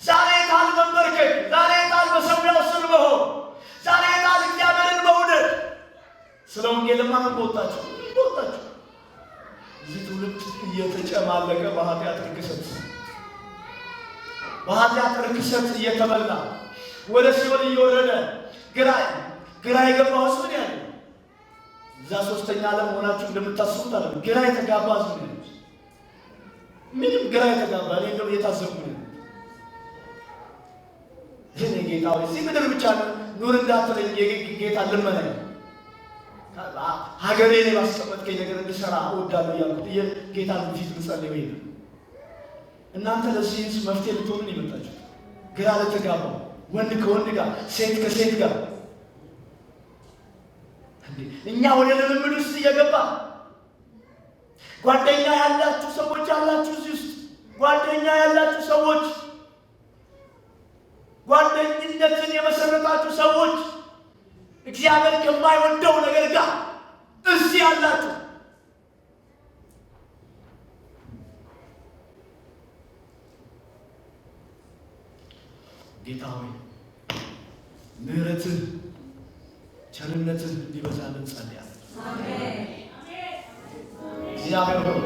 ዛሬ የታል መንበርከክ? ዛሬ የታል በሰዊያው ስር መሆን? ዛሬ የታል እግዚአብሔርን መውደድ? ስለ ወንጌልማ ምን በወጣችሁ በወጣችሁ። እዚህ ትውልድ እየተጨማለቀ በኃጢአት ርክሰት በኃጢአት ርክሰት እየተበላ ወደ ሲኦል እየወረደ ግራ ግራ የገባው ህዝብ ነው ያለው። እዛ ሶስተኛ ዓለም ሆናችሁ እንደምታስቡት አለ ግራ የተጋባ ህዝብ ነው ያለው። ምንም ግራ የተጋባ እኔ እንደው እየታዘብኩ ነው። እኔ ጌታ ሆይ እዚህ ምድር ብቻ ኑር እንዳትለኝ ጌታ ልመናኝ፣ ሀገሬ ላይ ባስቀመጥከኝ ነገር እንድሰራ እወዳለሁ እያልኩት ጌታን ፊት ምጸልይ ወይ ነው። እናንተ ለዚህ ህዝብ መፍትሄ ልትሆኑ ነው የመጣችሁት። ግራ ለተጋባው ወንድ ከወንድ ጋር ሴት ከሴት ጋር እኛ ወደ ልምምድ ውስጥ እየገባ ጓደኛ ያላችሁ ሰዎች ያላችሁ እዚህ ውስጥ ጓደኛ ያላችሁ ሰዎች ጓደኝነትን የመሰረታችሁ ሰዎች እግዚአብሔር ከማይወደው ነገር ጋር እዚህ ያላችሁ ጌታ ሆይ ምሕረትህ ቸርነትህ እንዲበዛልን እንጸልያለን። እግዚአብሔር ሆይ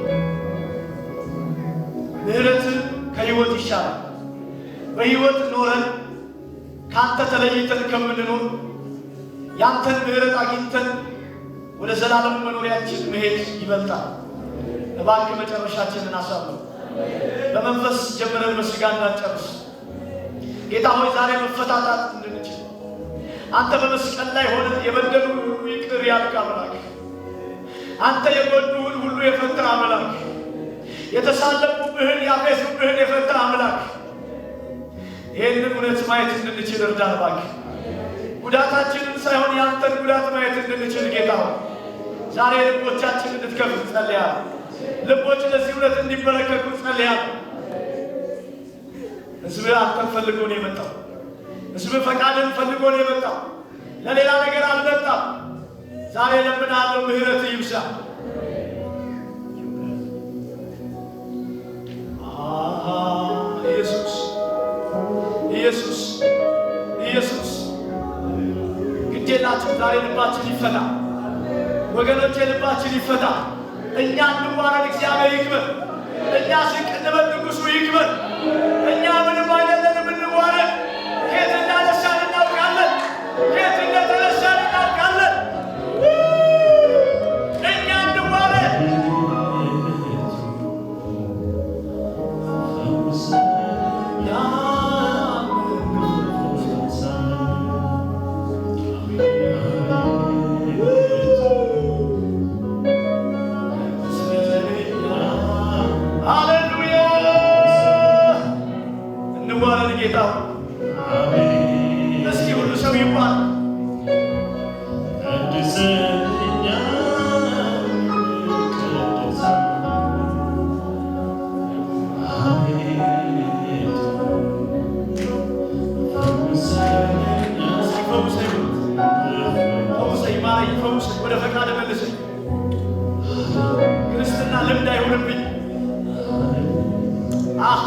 ምሕረትህ ከሕይወት ይሻላል። በሕይወት ኖረን ካንተ ተለይተን ከምንኖር ያንተን ምሕረት አግኝተን ወደ ዘላለም መኖሪያችን መሄድ ይበልጣል። እባክህ መጨረሻችንን አሳምረው። በመንፈስ ጀምረን በሥጋ እንዳንጨርስ ጌታ ሆይ ዛሬ መፈታታት እንድንችል አንተ በመስቀል ላይ ሆነ የበደሉህን ሁሉ ይቅር ያልክ አምላክ፣ አንተ የጎዱህን ሁሉ የፈታ አምላክ፣ የተሳለቁብህን ያፌዙብህን የፈታ አምላክ፣ ይህንን እውነት ማየት እንድንችል እርዳን እባክህ። ጉዳታችንን ሳይሆን ያንተን ጉዳት ማየት እንድንችል ጌታ ሆይ ዛሬ ልቦቻችን እንድትከፍት ጸልያለሁ። ልቦች ለዚህ እውነት እንዲበረከኩ ጸልያለሁ። ሕዝብህ አንተን ፈልጎ ነው የመጣው። ሕዝብህ ፈቃድን ፈልጎ ነው የመጣው። ለሌላ ነገር አልመጣም። ዛሬ እለምንሃለሁ፣ ምሕረትህ ይብዛ። ኢየሱስ ኢየሱስ ኢየሱስ፣ ግድ የላችሁ ዛሬ ልባችን ይፈታ። ወገኖቼ ልባችን ይፈታ። እኛ እንዋረድ፣ እግዚአብሔር ይክበር። እኛ ዝቅ እንበል፣ ንጉሡ ይክበር። እኛ ምንም አይደለንም፣ እንዋረድ። ከየት እንዳነሳን እናውቃለን። ከየት እንደተነሳን እናውቃለን። እኛ እንዋረድ። ሃሌሉያ! እንዋረድ ጌታ። እስኪ ሁሉ ሰው ይባል። እስኪ ፈውሰኝ፣ ፈውሰኝ፣ ማረኝ፣ ፈውሰኝ፣ ወደ ፈቃድ መልሰኝ። ክርስትና ልምድ አይሁንብኝ። አህ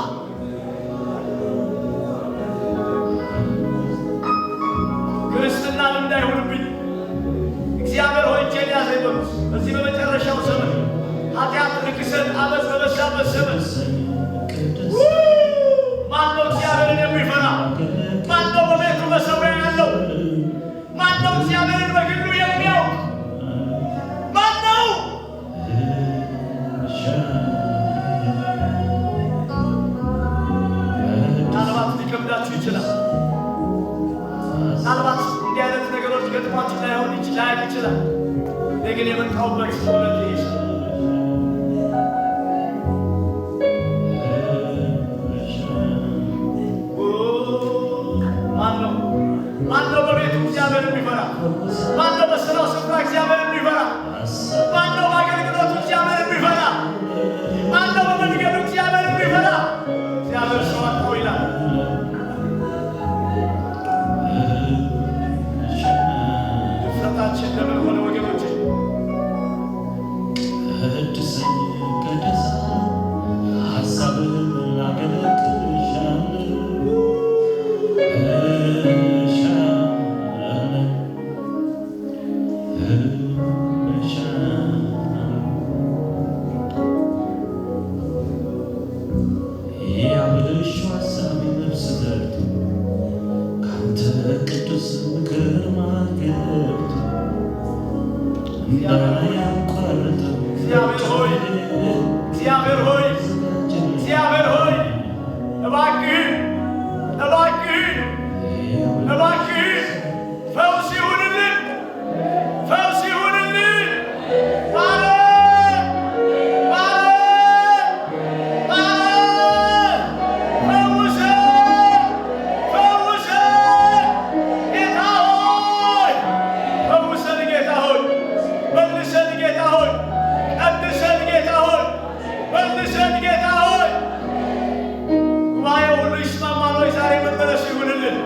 ክርስትናን እንዳይሆንብኝ እግዚአብሔር ሆይ እጄን ያዘኝ በሉት። በዚህ በመጨረሻው ዘመን ኃጢአት፣ ርክሰት፣ አመፅ በበዛበት ዘመን ማነው እግዚአብሔርን የሚፈራ? ማነው በቤቱ መሠዊያ ያለው? ማነው እግዚአብሔርን በግሉ የሚያውቅ? ማነው? ምናልባት ሊከብዳችሁ ይችላል። ምናልባት እንዲህ አይነት ነገሮች ገጥሟችሁ ላይሆን ላያቅ ይችላል። እኔ ግን የመጣሁበት እውነት ይህ ነው። ማነው? ማነው በቤቱ እግዚአብሔር የሚፈራ? ማነው በስራው ስፍራ እግዚአብሔር የሚፈራ? ማነው በአገልግሎቱ እግዚአብሔር የሚፈራ? ማነው በመንገዱ እግዚአብሔር የሚፈራ? እግዚአብሔር ሰው አጣሁ ይላል። ድፍረታችን ለምን ሆነ ወገኖቼ? ቅድስኝ ቅድስ ሀሳብህን ላገለግልሻለሁ እሻለሁ እሻለሁ። ያብልሹ ሀሳቤ ነፍስ ዘርቶ ካንተ ቅዱስ ምክር ማገብቶ እንዳያቋርጠው እግዚአብሔር ሆይ፣ እግዚአብሔር ሆይ፣ እግዚአብሔር ሆይ፣ እባክህን፣ እባክህን፣ እባክህን ፈውስ ይሁንልን፣ ፈውስ ይሁንልን። ማረን፣ ማረን፣ ማረን፣ ፈውሰን፣ ፈውሰን ጌታ ሆይ፣ ፈውሰን ጌታ ሆይ፣ መልሰን ጌታ ሆይ፣ ቀድሰን ጌታ ሆይ፣ መልሰን ጌታ ሆይ። ጉባኤው ሁሉ ይስማማል ወይ? ዛሬ መመለስ ይሁንልን።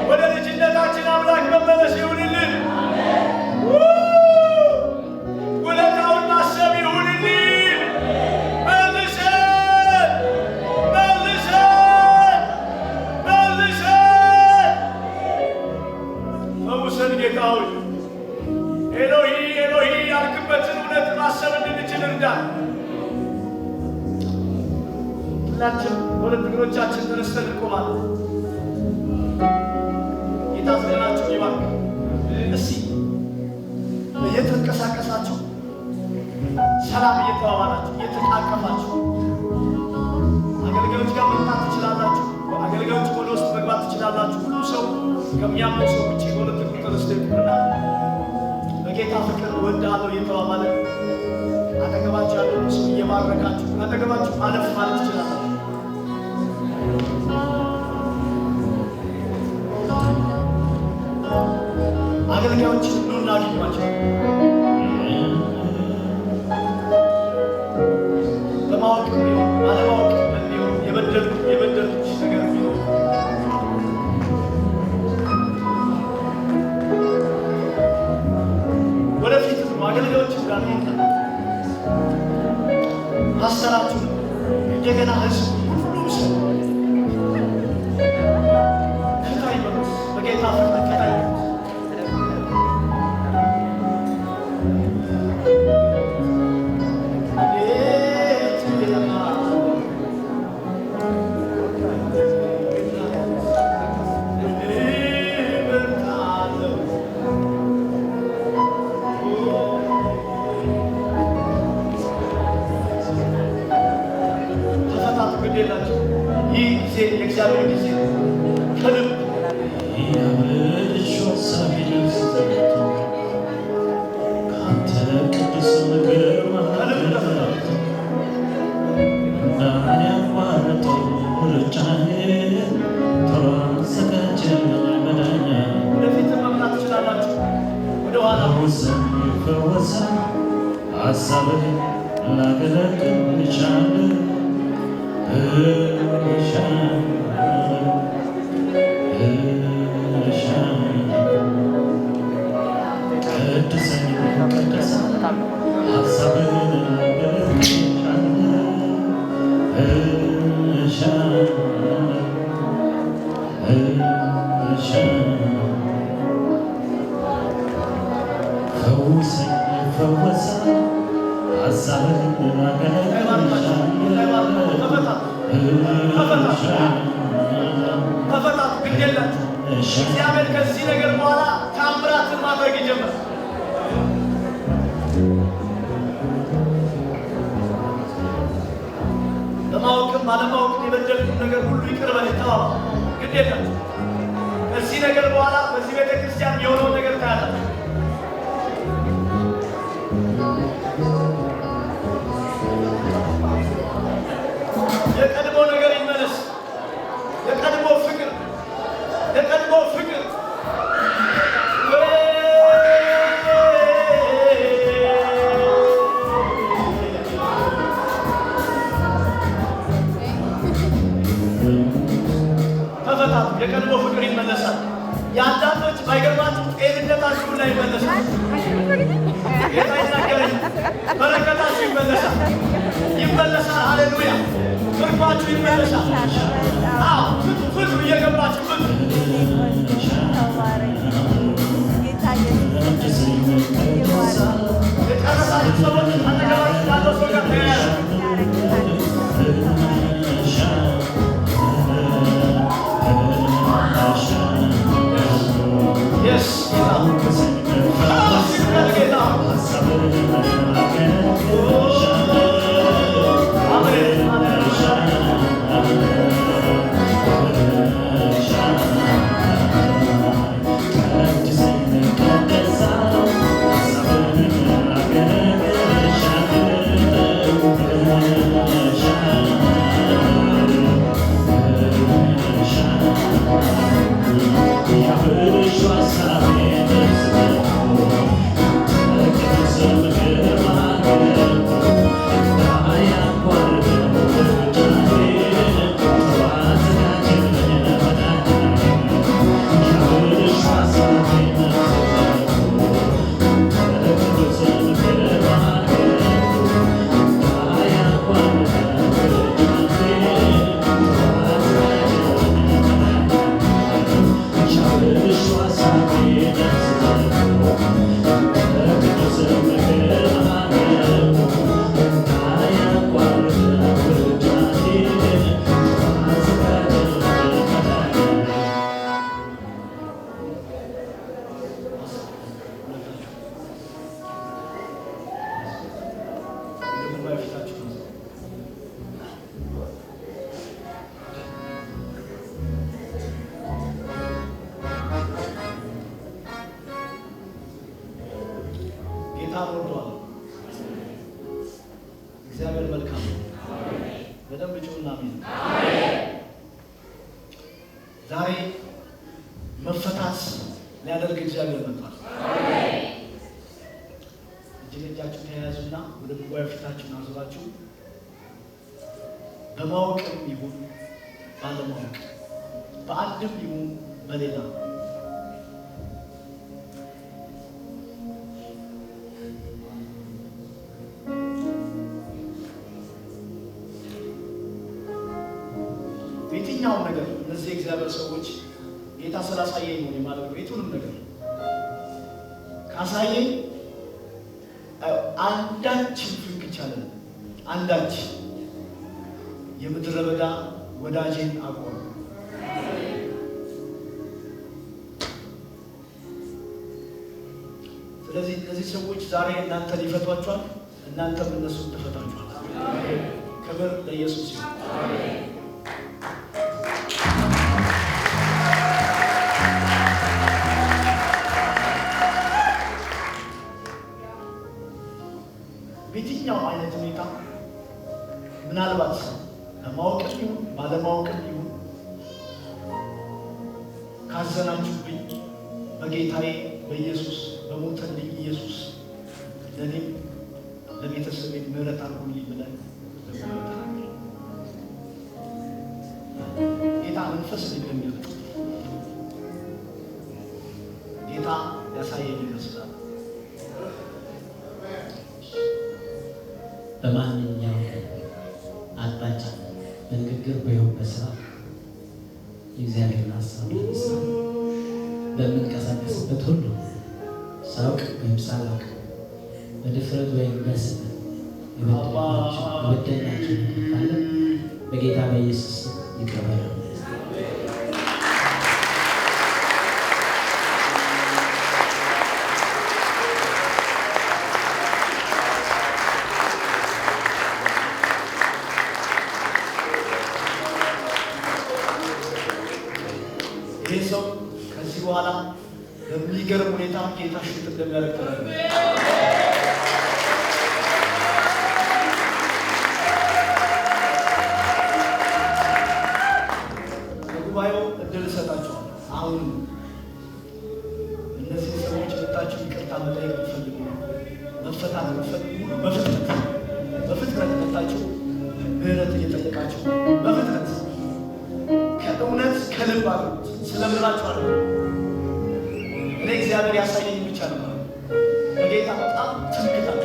ወደ ልጅነታችን አምላክ መመለስ ይሁንልን። ውለታውን ማሰብ ይሁንልን። መልሰን፣ መልሰን፣ መልሰን፣ ፈውሰን ጌታ ሆይ። ኤሎሂ ኤሎሂ ያልክበትን እውነት ማሰብ እንድንችል እርዳን። ሁላችን በሁለት እግሮቻችን ተነስተን እንቆማለን። ጌታ ዘመናችሁን ይባርክ። እስቲ እየተንቀሳቀሳችሁ ሰላም እየተባባላችሁ እየተቃቀፋችሁ አገልጋዮች ጋር መምጣት ትችላላችሁ። አገልጋዮች ወደ ውስጥ መግባት ትችላላችሁ። ሁሉ ሰው ከሚያምነው ሰው ውጭ በሁለት እግሩ ተነስቶ ይቁምና በጌታ ፍቅር እወድሃለሁ እየተባባለ አጠገባችሁ ያለውን ሰው እየባረካችሁ አጠገባችሁ አለፍ ማለት ትችላላችሁ። አገልጋዮችን ኑና አግኟቸው። በማወቅ ቢሆን ባለማወቅ ቢሆን የበደልኩሽ ነገር ቢሆን ወደፊት ነው አገልጋዮች ጋር ነው ፓስተራችሁ እንደገና ህዝብ ሁሉም ሰው ፍታ ይበሉት። በጌታ ፍቅር ፍታ ይበሉት። ተፈታቱ፣ ግድ የላችሁ። ይህ ጊዜ የእግዚአብሔር ጊዜ ነው። ከልብ ያብልሹ ሀሳቤ ነፍስ ዘርቶ ካንተ ቅዱስ ምክር ከልብ ተፈታቱ። እንዳያቋርጠው ሩጫዬን ቶሎ አዘጋጀልኝ መዳኛ ወደፊት መምጣት ትችላላችሁ። ወደኋላ ፈውሰን ፈውሰን ሀሳብህን ላገለግል እሻለሁ እሻለሁ እሻለሁ። ቅድሰኝ ቅድሰኝ ሀሳብህን ላገለግል እሻለሁ ተፈታቱ፣ ተፈታቱ። ግድ የላችሁ። እግዚአብሔር ከዚህ ነገር በኋላ ታምራትን ማድረግ ይጀምራል። በማወቅም ባለማወቅም የበደልኩት ነገር ሁሉ ይቅር በለኝ ተባባሉ። ግድ የላችሁ። ከዚህ ነገር በኋላ በዚህ ቤተ ክርስቲያን የሆነውን ነገር ታያላችሁ። የቀድሞ ነገር ይመለስ። የቀድሞ ፍቅር፣ የቀድሞ ፍቅር። ተፈታቱ። የቀድሞ ፍቅር ይመለሳል። የአንዳንዶች ባይገርማችሁ ጤንነታችሁ ላይ ይመለሳል። ጌታ ይናገረኝ። በረከታችሁ ይመለሳል፣ ይመለሳል። ሃሌሉያ! ምርኳችሁ ይመለሳል። አዎ፣ ፍቱ፣ ፍቱ፣ እየገባችሁ ፍቱ። የጨረሳችሁ ሰዎች አጠገባችሁ ካለው ሰው ጋር ተያያዙ። Yes፣ ጌታ ፈውስ ይሁን ጌታ። አሜን፣ አሜን። ወደ ፊታችሁ ነው። ጌታ ወዷል። እግዚአብሔር መልካም ነው። በደንብ ጩኹና አሜን። ዛሬ መፈታት ሊያደርግ እግዚአብሔር መጥቷል። እጅ ለእጃችሁ ተያያዙና ወደ ጉባኤው ፊታችሁን አዙራችሁ በማወቅም ይሁን ባለማወቅ፣ በአንድም ይሁን በሌላ፣ በየትኛውም ነገር እነዚህ የእግዚአብሔር ሰዎች ጌታ ስላሳየኝ ነው የማደርገው። የቱንም ነገር ካሳየኝ አንዳች ፍንክች አልልም። አንዳች የምድረ በዳ ወዳጄን አቆም። ስለዚህ እነዚህ ሰዎች ዛሬ እናንተን ይፈቷችኋል፣ እናንተም እነሱን ትፈታችኋል። ክብር ለኢየሱስ ይሁን። በየትኛው አይነት ሁኔታ ምናልባት በማወቅም ይሁን ባለማወቅም ይሁን ካዘናችሁብኝ በጌታዬ በኢየሱስ፣ በሞተልኝ ኢየሱስ ለእኔም ለቤተሰቤ ምሕረት አድርጉልኝ ብለን ለጉባኤው ተናገር። ጌታ መንፈስ እንደሚያመጣ ጌታ ያሳየኝ ነገር ስላለ። በማንኛውም አቅጣጫ በንግግር ወይም በስራ የእግዚአብሔርን ሀሳብ ለመስራት በምንቀሳቀስበት ሁሉ ሳውቅ ወይም ሳላውቅ በድፍረት ወይም በስህተት የበደልናቸው ነገር ካለ በጌታ በኢየሱስ ስም ይቅር በለው። ይህ ሰው ከዚህ በኋላ በሚገርም ሁኔታ ጌታ shoot እንደሚያደርግ ተናግሯል። ለጉባኤው እድል እሰጣቸዋለሁ። አሁን እነዚህ ሰዎች መጣችሁ ይቅርታ መጠየቅ የምትፈልጉ፣ መፈታት የምትፈልጉ ሁሉ በፍጥነት በፍጥነት መጣችሁ ምህረት እየጠየቃችሁ በፍጥነት ከእውነት ከልብ አድርጉት። ስለምላችሁ አለ እኔ እግዚአብሔር ያሳየኝ ብቻ ነው ማለት ነው። በጌታ በጣም ትምክህት አለ።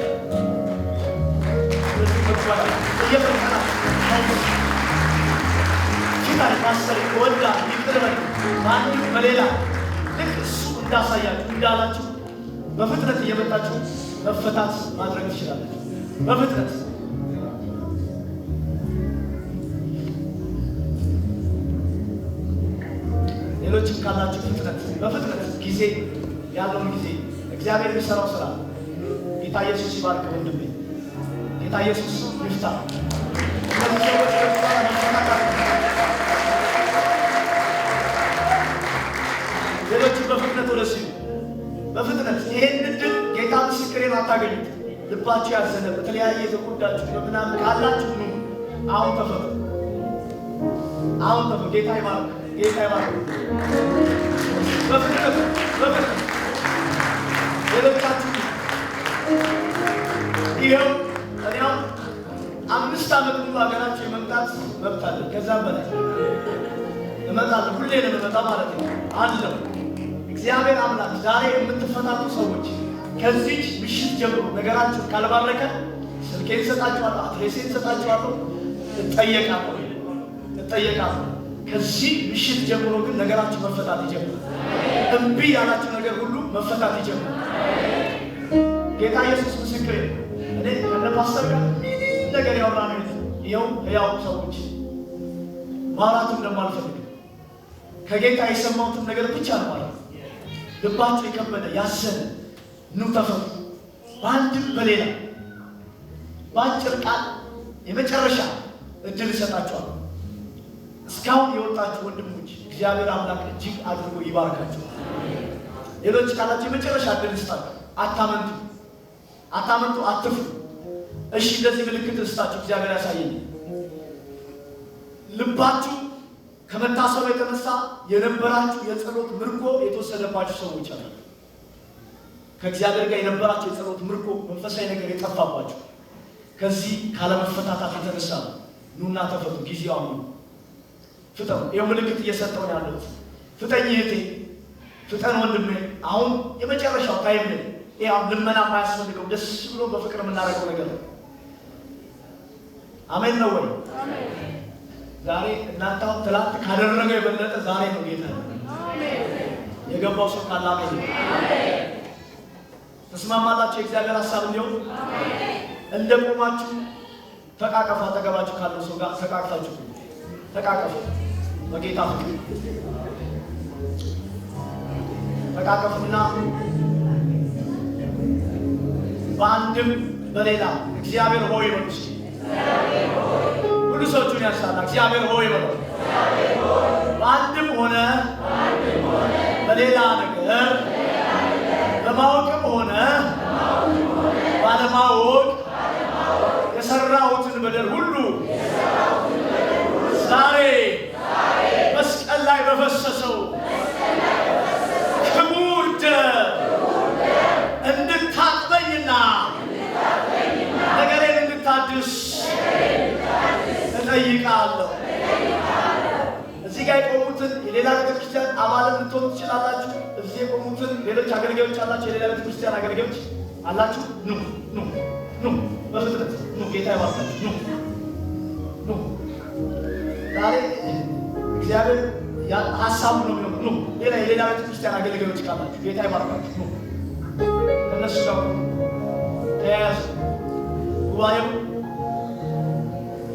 ስለዚህ መግባት እየፈተናችሁ ፊታል ፓስተር ወዳ ይቅር በል በአንድም በሌላ ልክ እሱ እንዳሳያችሁ እንዳላችሁ በፍጥነት እየመጣችሁ መፈታት ማድረግ ትችላላችሁ። በፍጥነት ሌሎችም ካላችሁ ፍጥነት በፍጥነት ጊዜ ያለውን ጊዜ እግዚአብሔር የሚሰራው ስራ ጌታ ኢየሱስ ይባርክ ወንድሜ። ጌታ ኢየሱስ ይፍታ። እነዚህ ሰዎች ከዚህ በኋላ መፈታት አለባቸው። ሌሎችም በፍጥነት ወደ ሲሉ በፍጥነት ይሄን እድል ጌታ ምስክሬን አታገኙት። ልባችሁ ያዘነ በተለያየ የተጎዳችሁ በምናምን ካላችሁ ኑ አሁን ተፈቱ። አሁን ተፈቱ። ጌታ ይባርክ። ጌታ ይባርክ። በፍጥነት በፍጥነት ሌሎቻችሁ ይኸው እኔ አሁን 5 ዓመት ሙሉ ሀገራችሁ የመምጣት መብት አለኝ። ከዛም በላይ እመጣለሁ። ሁሌ ነው የምመጣ ማለት ነው አለው እግዚአብሔር አምላክ። ዛሬ የምትፈታቱ ሰዎች ከዚች ምሽት ጀምሮ ነገራችሁ ካልባረከ ስልኬን እሰጣችኋለሁ፣ address ኤን እሰጣችኋለሁ፣ እጠየቃለሁ እጠየቃለሁ። ከዚህ ምሽት ጀምሮ ግን ነገራችሁ መፈታት ይጀምራል። እምቢ ያላችሁ ነገር ሁሉ መፈታት ይጀምራል። ጌታ ኢየሱስ ምስክሬ ነው። እኔ ከነ ፓስተር ጋር ምንም ነገር ያወራነው የለም። ይኸው ሕያው ሰዎች ማውራትም ደግሞ አልፈልግም። ከጌታ የሰማሁትን ነገር ብቻ ነው ማለት ነው። ልባችሁ የከበደ ያዘነ ኑ ተፈቱ። በአንድም በሌላ በአጭር ቃል የመጨረሻ እድል እሰጣችኋለሁ። እስካሁን የወጣችሁ ወንድሞች እግዚአብሔር አምላክ እጅግ አድርጎ ይባርካችሁ። ሌሎች ካላችሁ የመጨረሻ እድል እሰጣችሁ። አታመንቱ፣ አታመንቱ፣ አትፍሩ። እሺ እንደዚህ ምልክት እስጣችሁ እግዚአብሔር ያሳየኝ። ልባችሁ ከመታሰሩ የተነሳ የነበራችሁ የጸሎት ምርኮ የተወሰደባችሁ ሰዎች አሉ። ከእግዚአብሔር ጋር የነበራችሁ የጸሎት ምርኮ መንፈሳዊ ነገር የጠፋባችሁ ከዚህ ካለመፈታታት የተነሳ ነው። ኑና ተፈቱ። ጊዜው አሁን ነው። ፍጠኑ። ይኸው ምልክት እየሰጠው ነው ያለሁት። ፍጠኝ እህቴ፣ ፍጠን ወንድሜ። አሁን የመጨረሻው time ነው። ይሄ አሁን ልመና የማያስፈልገው ደስ ብሎ በፍቅር የምናደርገው ነገር ነው። አሜን ነው ወይ? ዛሬ እናንተ አሁን ትላንት ካደረገው የበለጠ ዛሬ ነው ጌታ የገባው ሰው ካለ አሜን። ተስማማላችሁ? የእግዚአብሔር ሀሳብ እንዲሆን እንደቆማችሁ ተቃቀፉ። አጠገባችሁ ካለው ሰው ጋር ተቃቅፋችሁ ተቃቀፉ። በጌታ ፍቅር ተቃቀፉና በአንድም በሌላ እግዚአብሔር ሆይ በሉ እስኪ። ሁሉ ሰዎቹን ያንሳና እግዚአብሔር ሆይ በሉ። በአንድም ሆነ በሌላ ነገር በማወቅም ሆነ ባለማወቅ የሰራሁትን በደል ሁሉ ዛሬ መስቀል ላይ በፈሰሰው ክቡር ደም እንድታጥበኝና ነገሬን እንድታድስ እጠይቃለሁ። እዚህ ጋር የቆሙትን የሌላ ቤተክርስቲያን አባል ልትሆኑ ትችላላችሁ። እዚህ የቆሙትን ሌሎች አገልጋዮች አላችሁ፣ የሌላ ቤተክርስቲያን አገልጋዮች አላችሁ። ኑ ኑ ኑ፣ በፍጥነት ኑ። ጌታ ይባርካችሁ። ኑ ኑ። ዛሬ እግዚአብሔር ሀሳቡ ነው የሚሆነው። ኑ ሌላ የሌላ ቤተክርስቲያን አገልጋዮች ካላችሁ ጌታ ይባርካችሁ። ኑ ከእነሱ ጋር ተያያዙ። ጉባኤው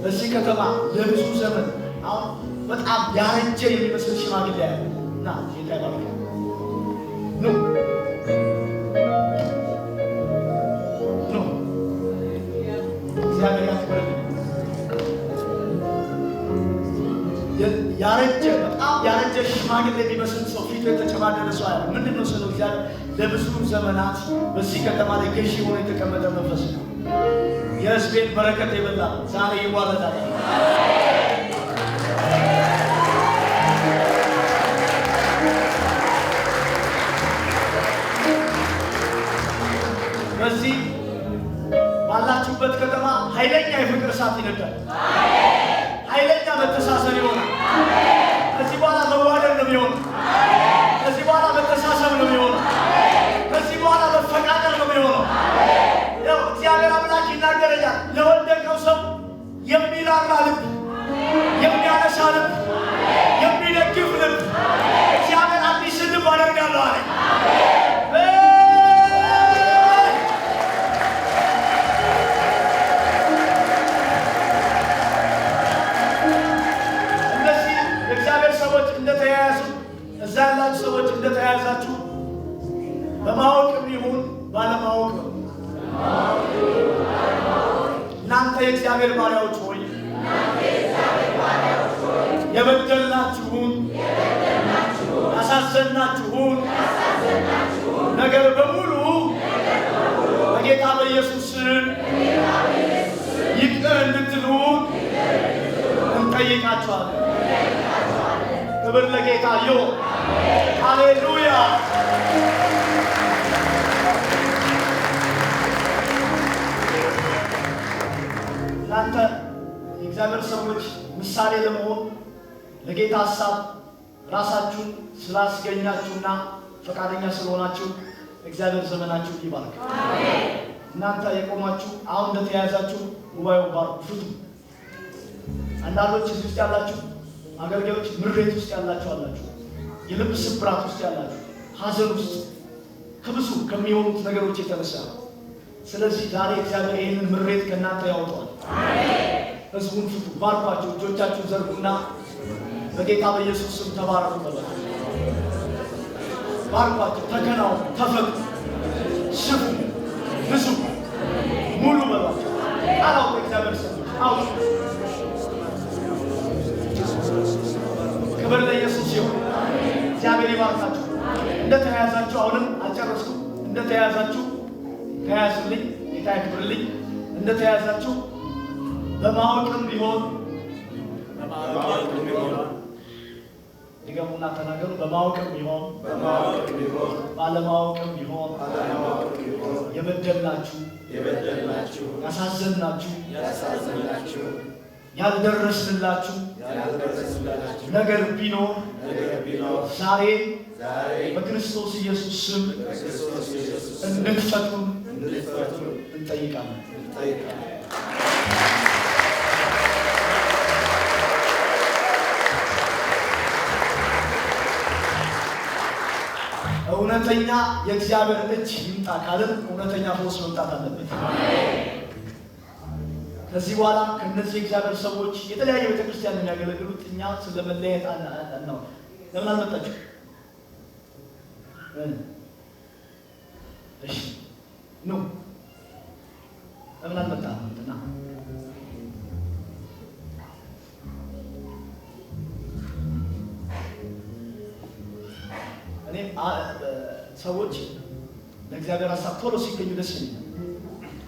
በዚህ ከተማ ለብዙ ዘመን አሁን በጣም ያረጀ የሚመስል ሽማግሌ ያለ እና ጌታ ይባርክ። ኑ ኑ፣ እግዚአብሔር ያክብርልን። ያረጀ፣ በጣም ያረጀ ሽማግሌ የሚመስል ሰው፣ ፊቱ የተጨማደደ ሰው አለ። ምንድን ነው ስለው እግዚአብሔር ለብዙ ዘመናት በዚህ ከተማ ላይ ገዢ ሆኖ የተቀመጠ መንፈስ ነው። የሕዝቤን በረከት የበላ ዛሬ ይዋረዳል። በዚህ ባላችሁበት ከተማ ኃይለኛ የፍቅር እሳት ይነዳል። ኃይለኛ መተሳሰብ ይሆናል። ከዚህ በኋላ መዋደድ ነው የሚሆነው። ከዚህ በኋላ መተሳሰብ ነው የሚሆነው። ከዚህ በኋላ መፈቃቀር ነው የሚሆነው። ያው እግዚአብሔር አምላክ ይናገረኛል። ለወደቀው ሰው የሚራራ ልብ፣ የሚያነሳ ልብ፣ የሚደግፍ ልብ፣ እግዚአብሔር አዲስ ልብ አደርጋለሁ አለ። እነዚህ የእግዚአብሔር ሰዎች እንደተያያዙ፣ እዛ ያላችሁ ሰዎች እንደተያያዛችሁ፣ በማወቅም ይሁን ባለማወቅ ነው። እናንተ የእግዚአብሔር ባሪያዎች ሆይ፣ የበደልናችሁን፣ ያሳዘናችሁን ነገር በሙሉ በጌታ በኢየሱስ ስም ይቅር እንድትሉን እንጠይቃችኋለን። ክብር ለጌታ ይሁን። ሃሌሉያ። እናንተ የእግዚአብሔር ሰዎች ምሳሌ ለመሆን ለጌታ ሀሳብ ራሳችሁን ስላስገኛችሁና ፈቃደኛ ስለሆናችሁ እግዚአብሔር ዘመናችሁን ይባርክ። እናንተ የቆማችሁ አሁን እንደተያያዛችሁ ጉባኤው ባርኩ፣ ፍቱ። አንዳንዶች እዚህ ውስጥ ያላችሁ አገልጋዮች ምሬት ውስጥ ያላችሁ አላችሁ፣ የልብ ስብራት ውስጥ ያላችሁ፣ ሀዘን ውስጥ ከብዙ ከሚሆኑት ነገሮች የተነሳ። ስለዚህ ዛሬ እግዚአብሔር ይህንን ምሬት ከእናንተ ያወጣዋል። ህዝቡን ፍቱ፣ ባርኳቸው። እጆቻችሁን ዘርጉና በጌታ በኢየሱስ ስም ተባረኩ በሏቸው። ባርኳቸው። ተከናወኑ፣ ተፈቱ፣ ስፉ፣ ብዙ፣ ሙሉ በሏቸው። ቃል አውጡ፣ እግዚአብሔር ሰዎች አውጡ። ክብር ለኢየሱስ ይሁን። እግዚአብሔር ይባርካችሁ። እንደተያያዛችሁ፣ አሁንም አልጨረስኩም። እንደተያያዛችሁ ተያያዙልኝ፣ ጌታ ያክብርልኝ። እንደተያያዛችሁ በማወቅም ቢሆን፣ ድገሙና ተናገሩ። በማወቅም ቢሆን ባለማወቅም ቢሆን የበደልናችሁ፣ ያሳዘንናችሁ፣ ያልደረስንላችሁ ነገር ቢኖር ዛሬ በክርስቶስ ኢየሱስ ስም እንድትፈቱን እንጠይቃለን። እውነተኛ የእግዚአብሔር እጅ ይምጣ ካልን እውነተኛ ፈውስ መምጣት አለበት። ከዚህ በኋላ ከእነዚህ የእግዚአብሔር ሰዎች፣ የተለያየ ቤተክርስቲያን የሚያገለግሉት፣ እኛ ስለመለየት ነው። ለምን አልመጣችሁ? እሺ ኑ። ለምን አልመጣም? እንትና እኔ ሰዎች ለእግዚአብሔር ሀሳብ ቶሎ ሲገኙ ደስ ይለኛል።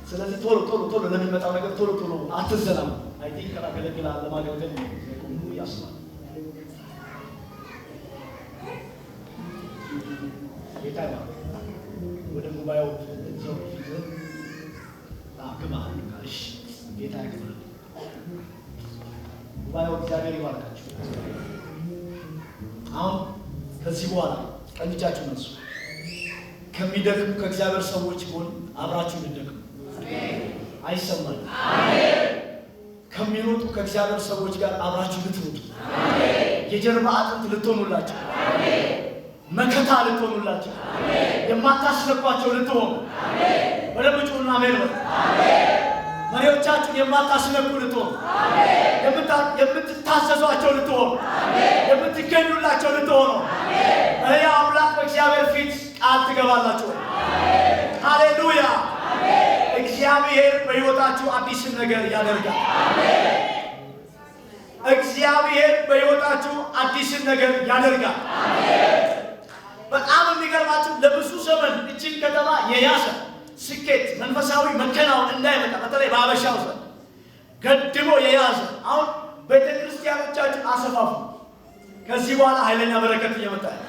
ስለዚህ ቶሎ ቶሎ ቶሎ ለሚመጣው ነገር ቶሎ ቶሎ አትዘናም። I think አገለግላ ለማገልገል ቆሙ ያስባል። ጌታ ይባርክ። ወደ ጉባኤው ዘው ፊት ግባ። እሺ፣ ጌታ ያክብር። ጉባኤው እግዚአብሔር ይባርካችሁ። አሁን ከዚህ በኋላ ቀኝ እጃችሁን አንሱ። ከሚደክሙ ከእግዚአብሔር ሰዎች ጎን አብራችሁ እንድደክሙ አይሰማል። ከሚሮጡ ከእግዚአብሔር ሰዎች ጋር አብራችሁ ልትሮጡ፣ የጀርባ አጥንት ልትሆኑላቸው፣ መከታ ልትሆኑላቸው፣ የማታስለቋቸው ልትሆኑ፣ በደንብ ጩኹና አሜን በሉ። መሪዎቻችሁን የማታስነኩ ልትሆኑ፣ የምትታዘዟቸው ልትሆኑ፣ የምትገኙላቸው ልትሆኑ በሕያው አምላክ በእግዚአብሔር ፊት ቃል ትገባላችሁ። ሃሌሉያ! እግዚአብሔር በሕይወታችሁ አዲስን ነገር ያደርጋል። እግዚአብሔር በሕይወታችሁ አዲስን ነገር ያደርጋል። በጣም የሚገርማችሁ ለብዙ ዘመን እችን ከተማ የያዘ ስኬት፣ መንፈሳዊ መከናወን እንዳይመጣ በተለይ በአበሻው ዘንድ ገድቦ የያዘ አሁን ቤተ ክርስቲያኖቻችን አሰፋፉ። ከዚህ በኋላ ኃይለኛ በረከት እየመጣ ነው።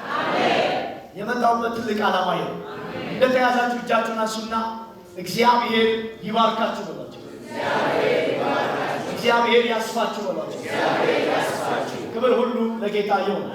የመጣሁበት ትልቅ ዓላማ ይሄ ነው። እንደተያዛችሁ እጃችሁን አንሱና እግዚአብሔር ይባርካችሁ በሏቸው። እግዚአብሔር ያስፋችሁ በሏቸው። ክብር ሁሉ ለጌታ ይሁን።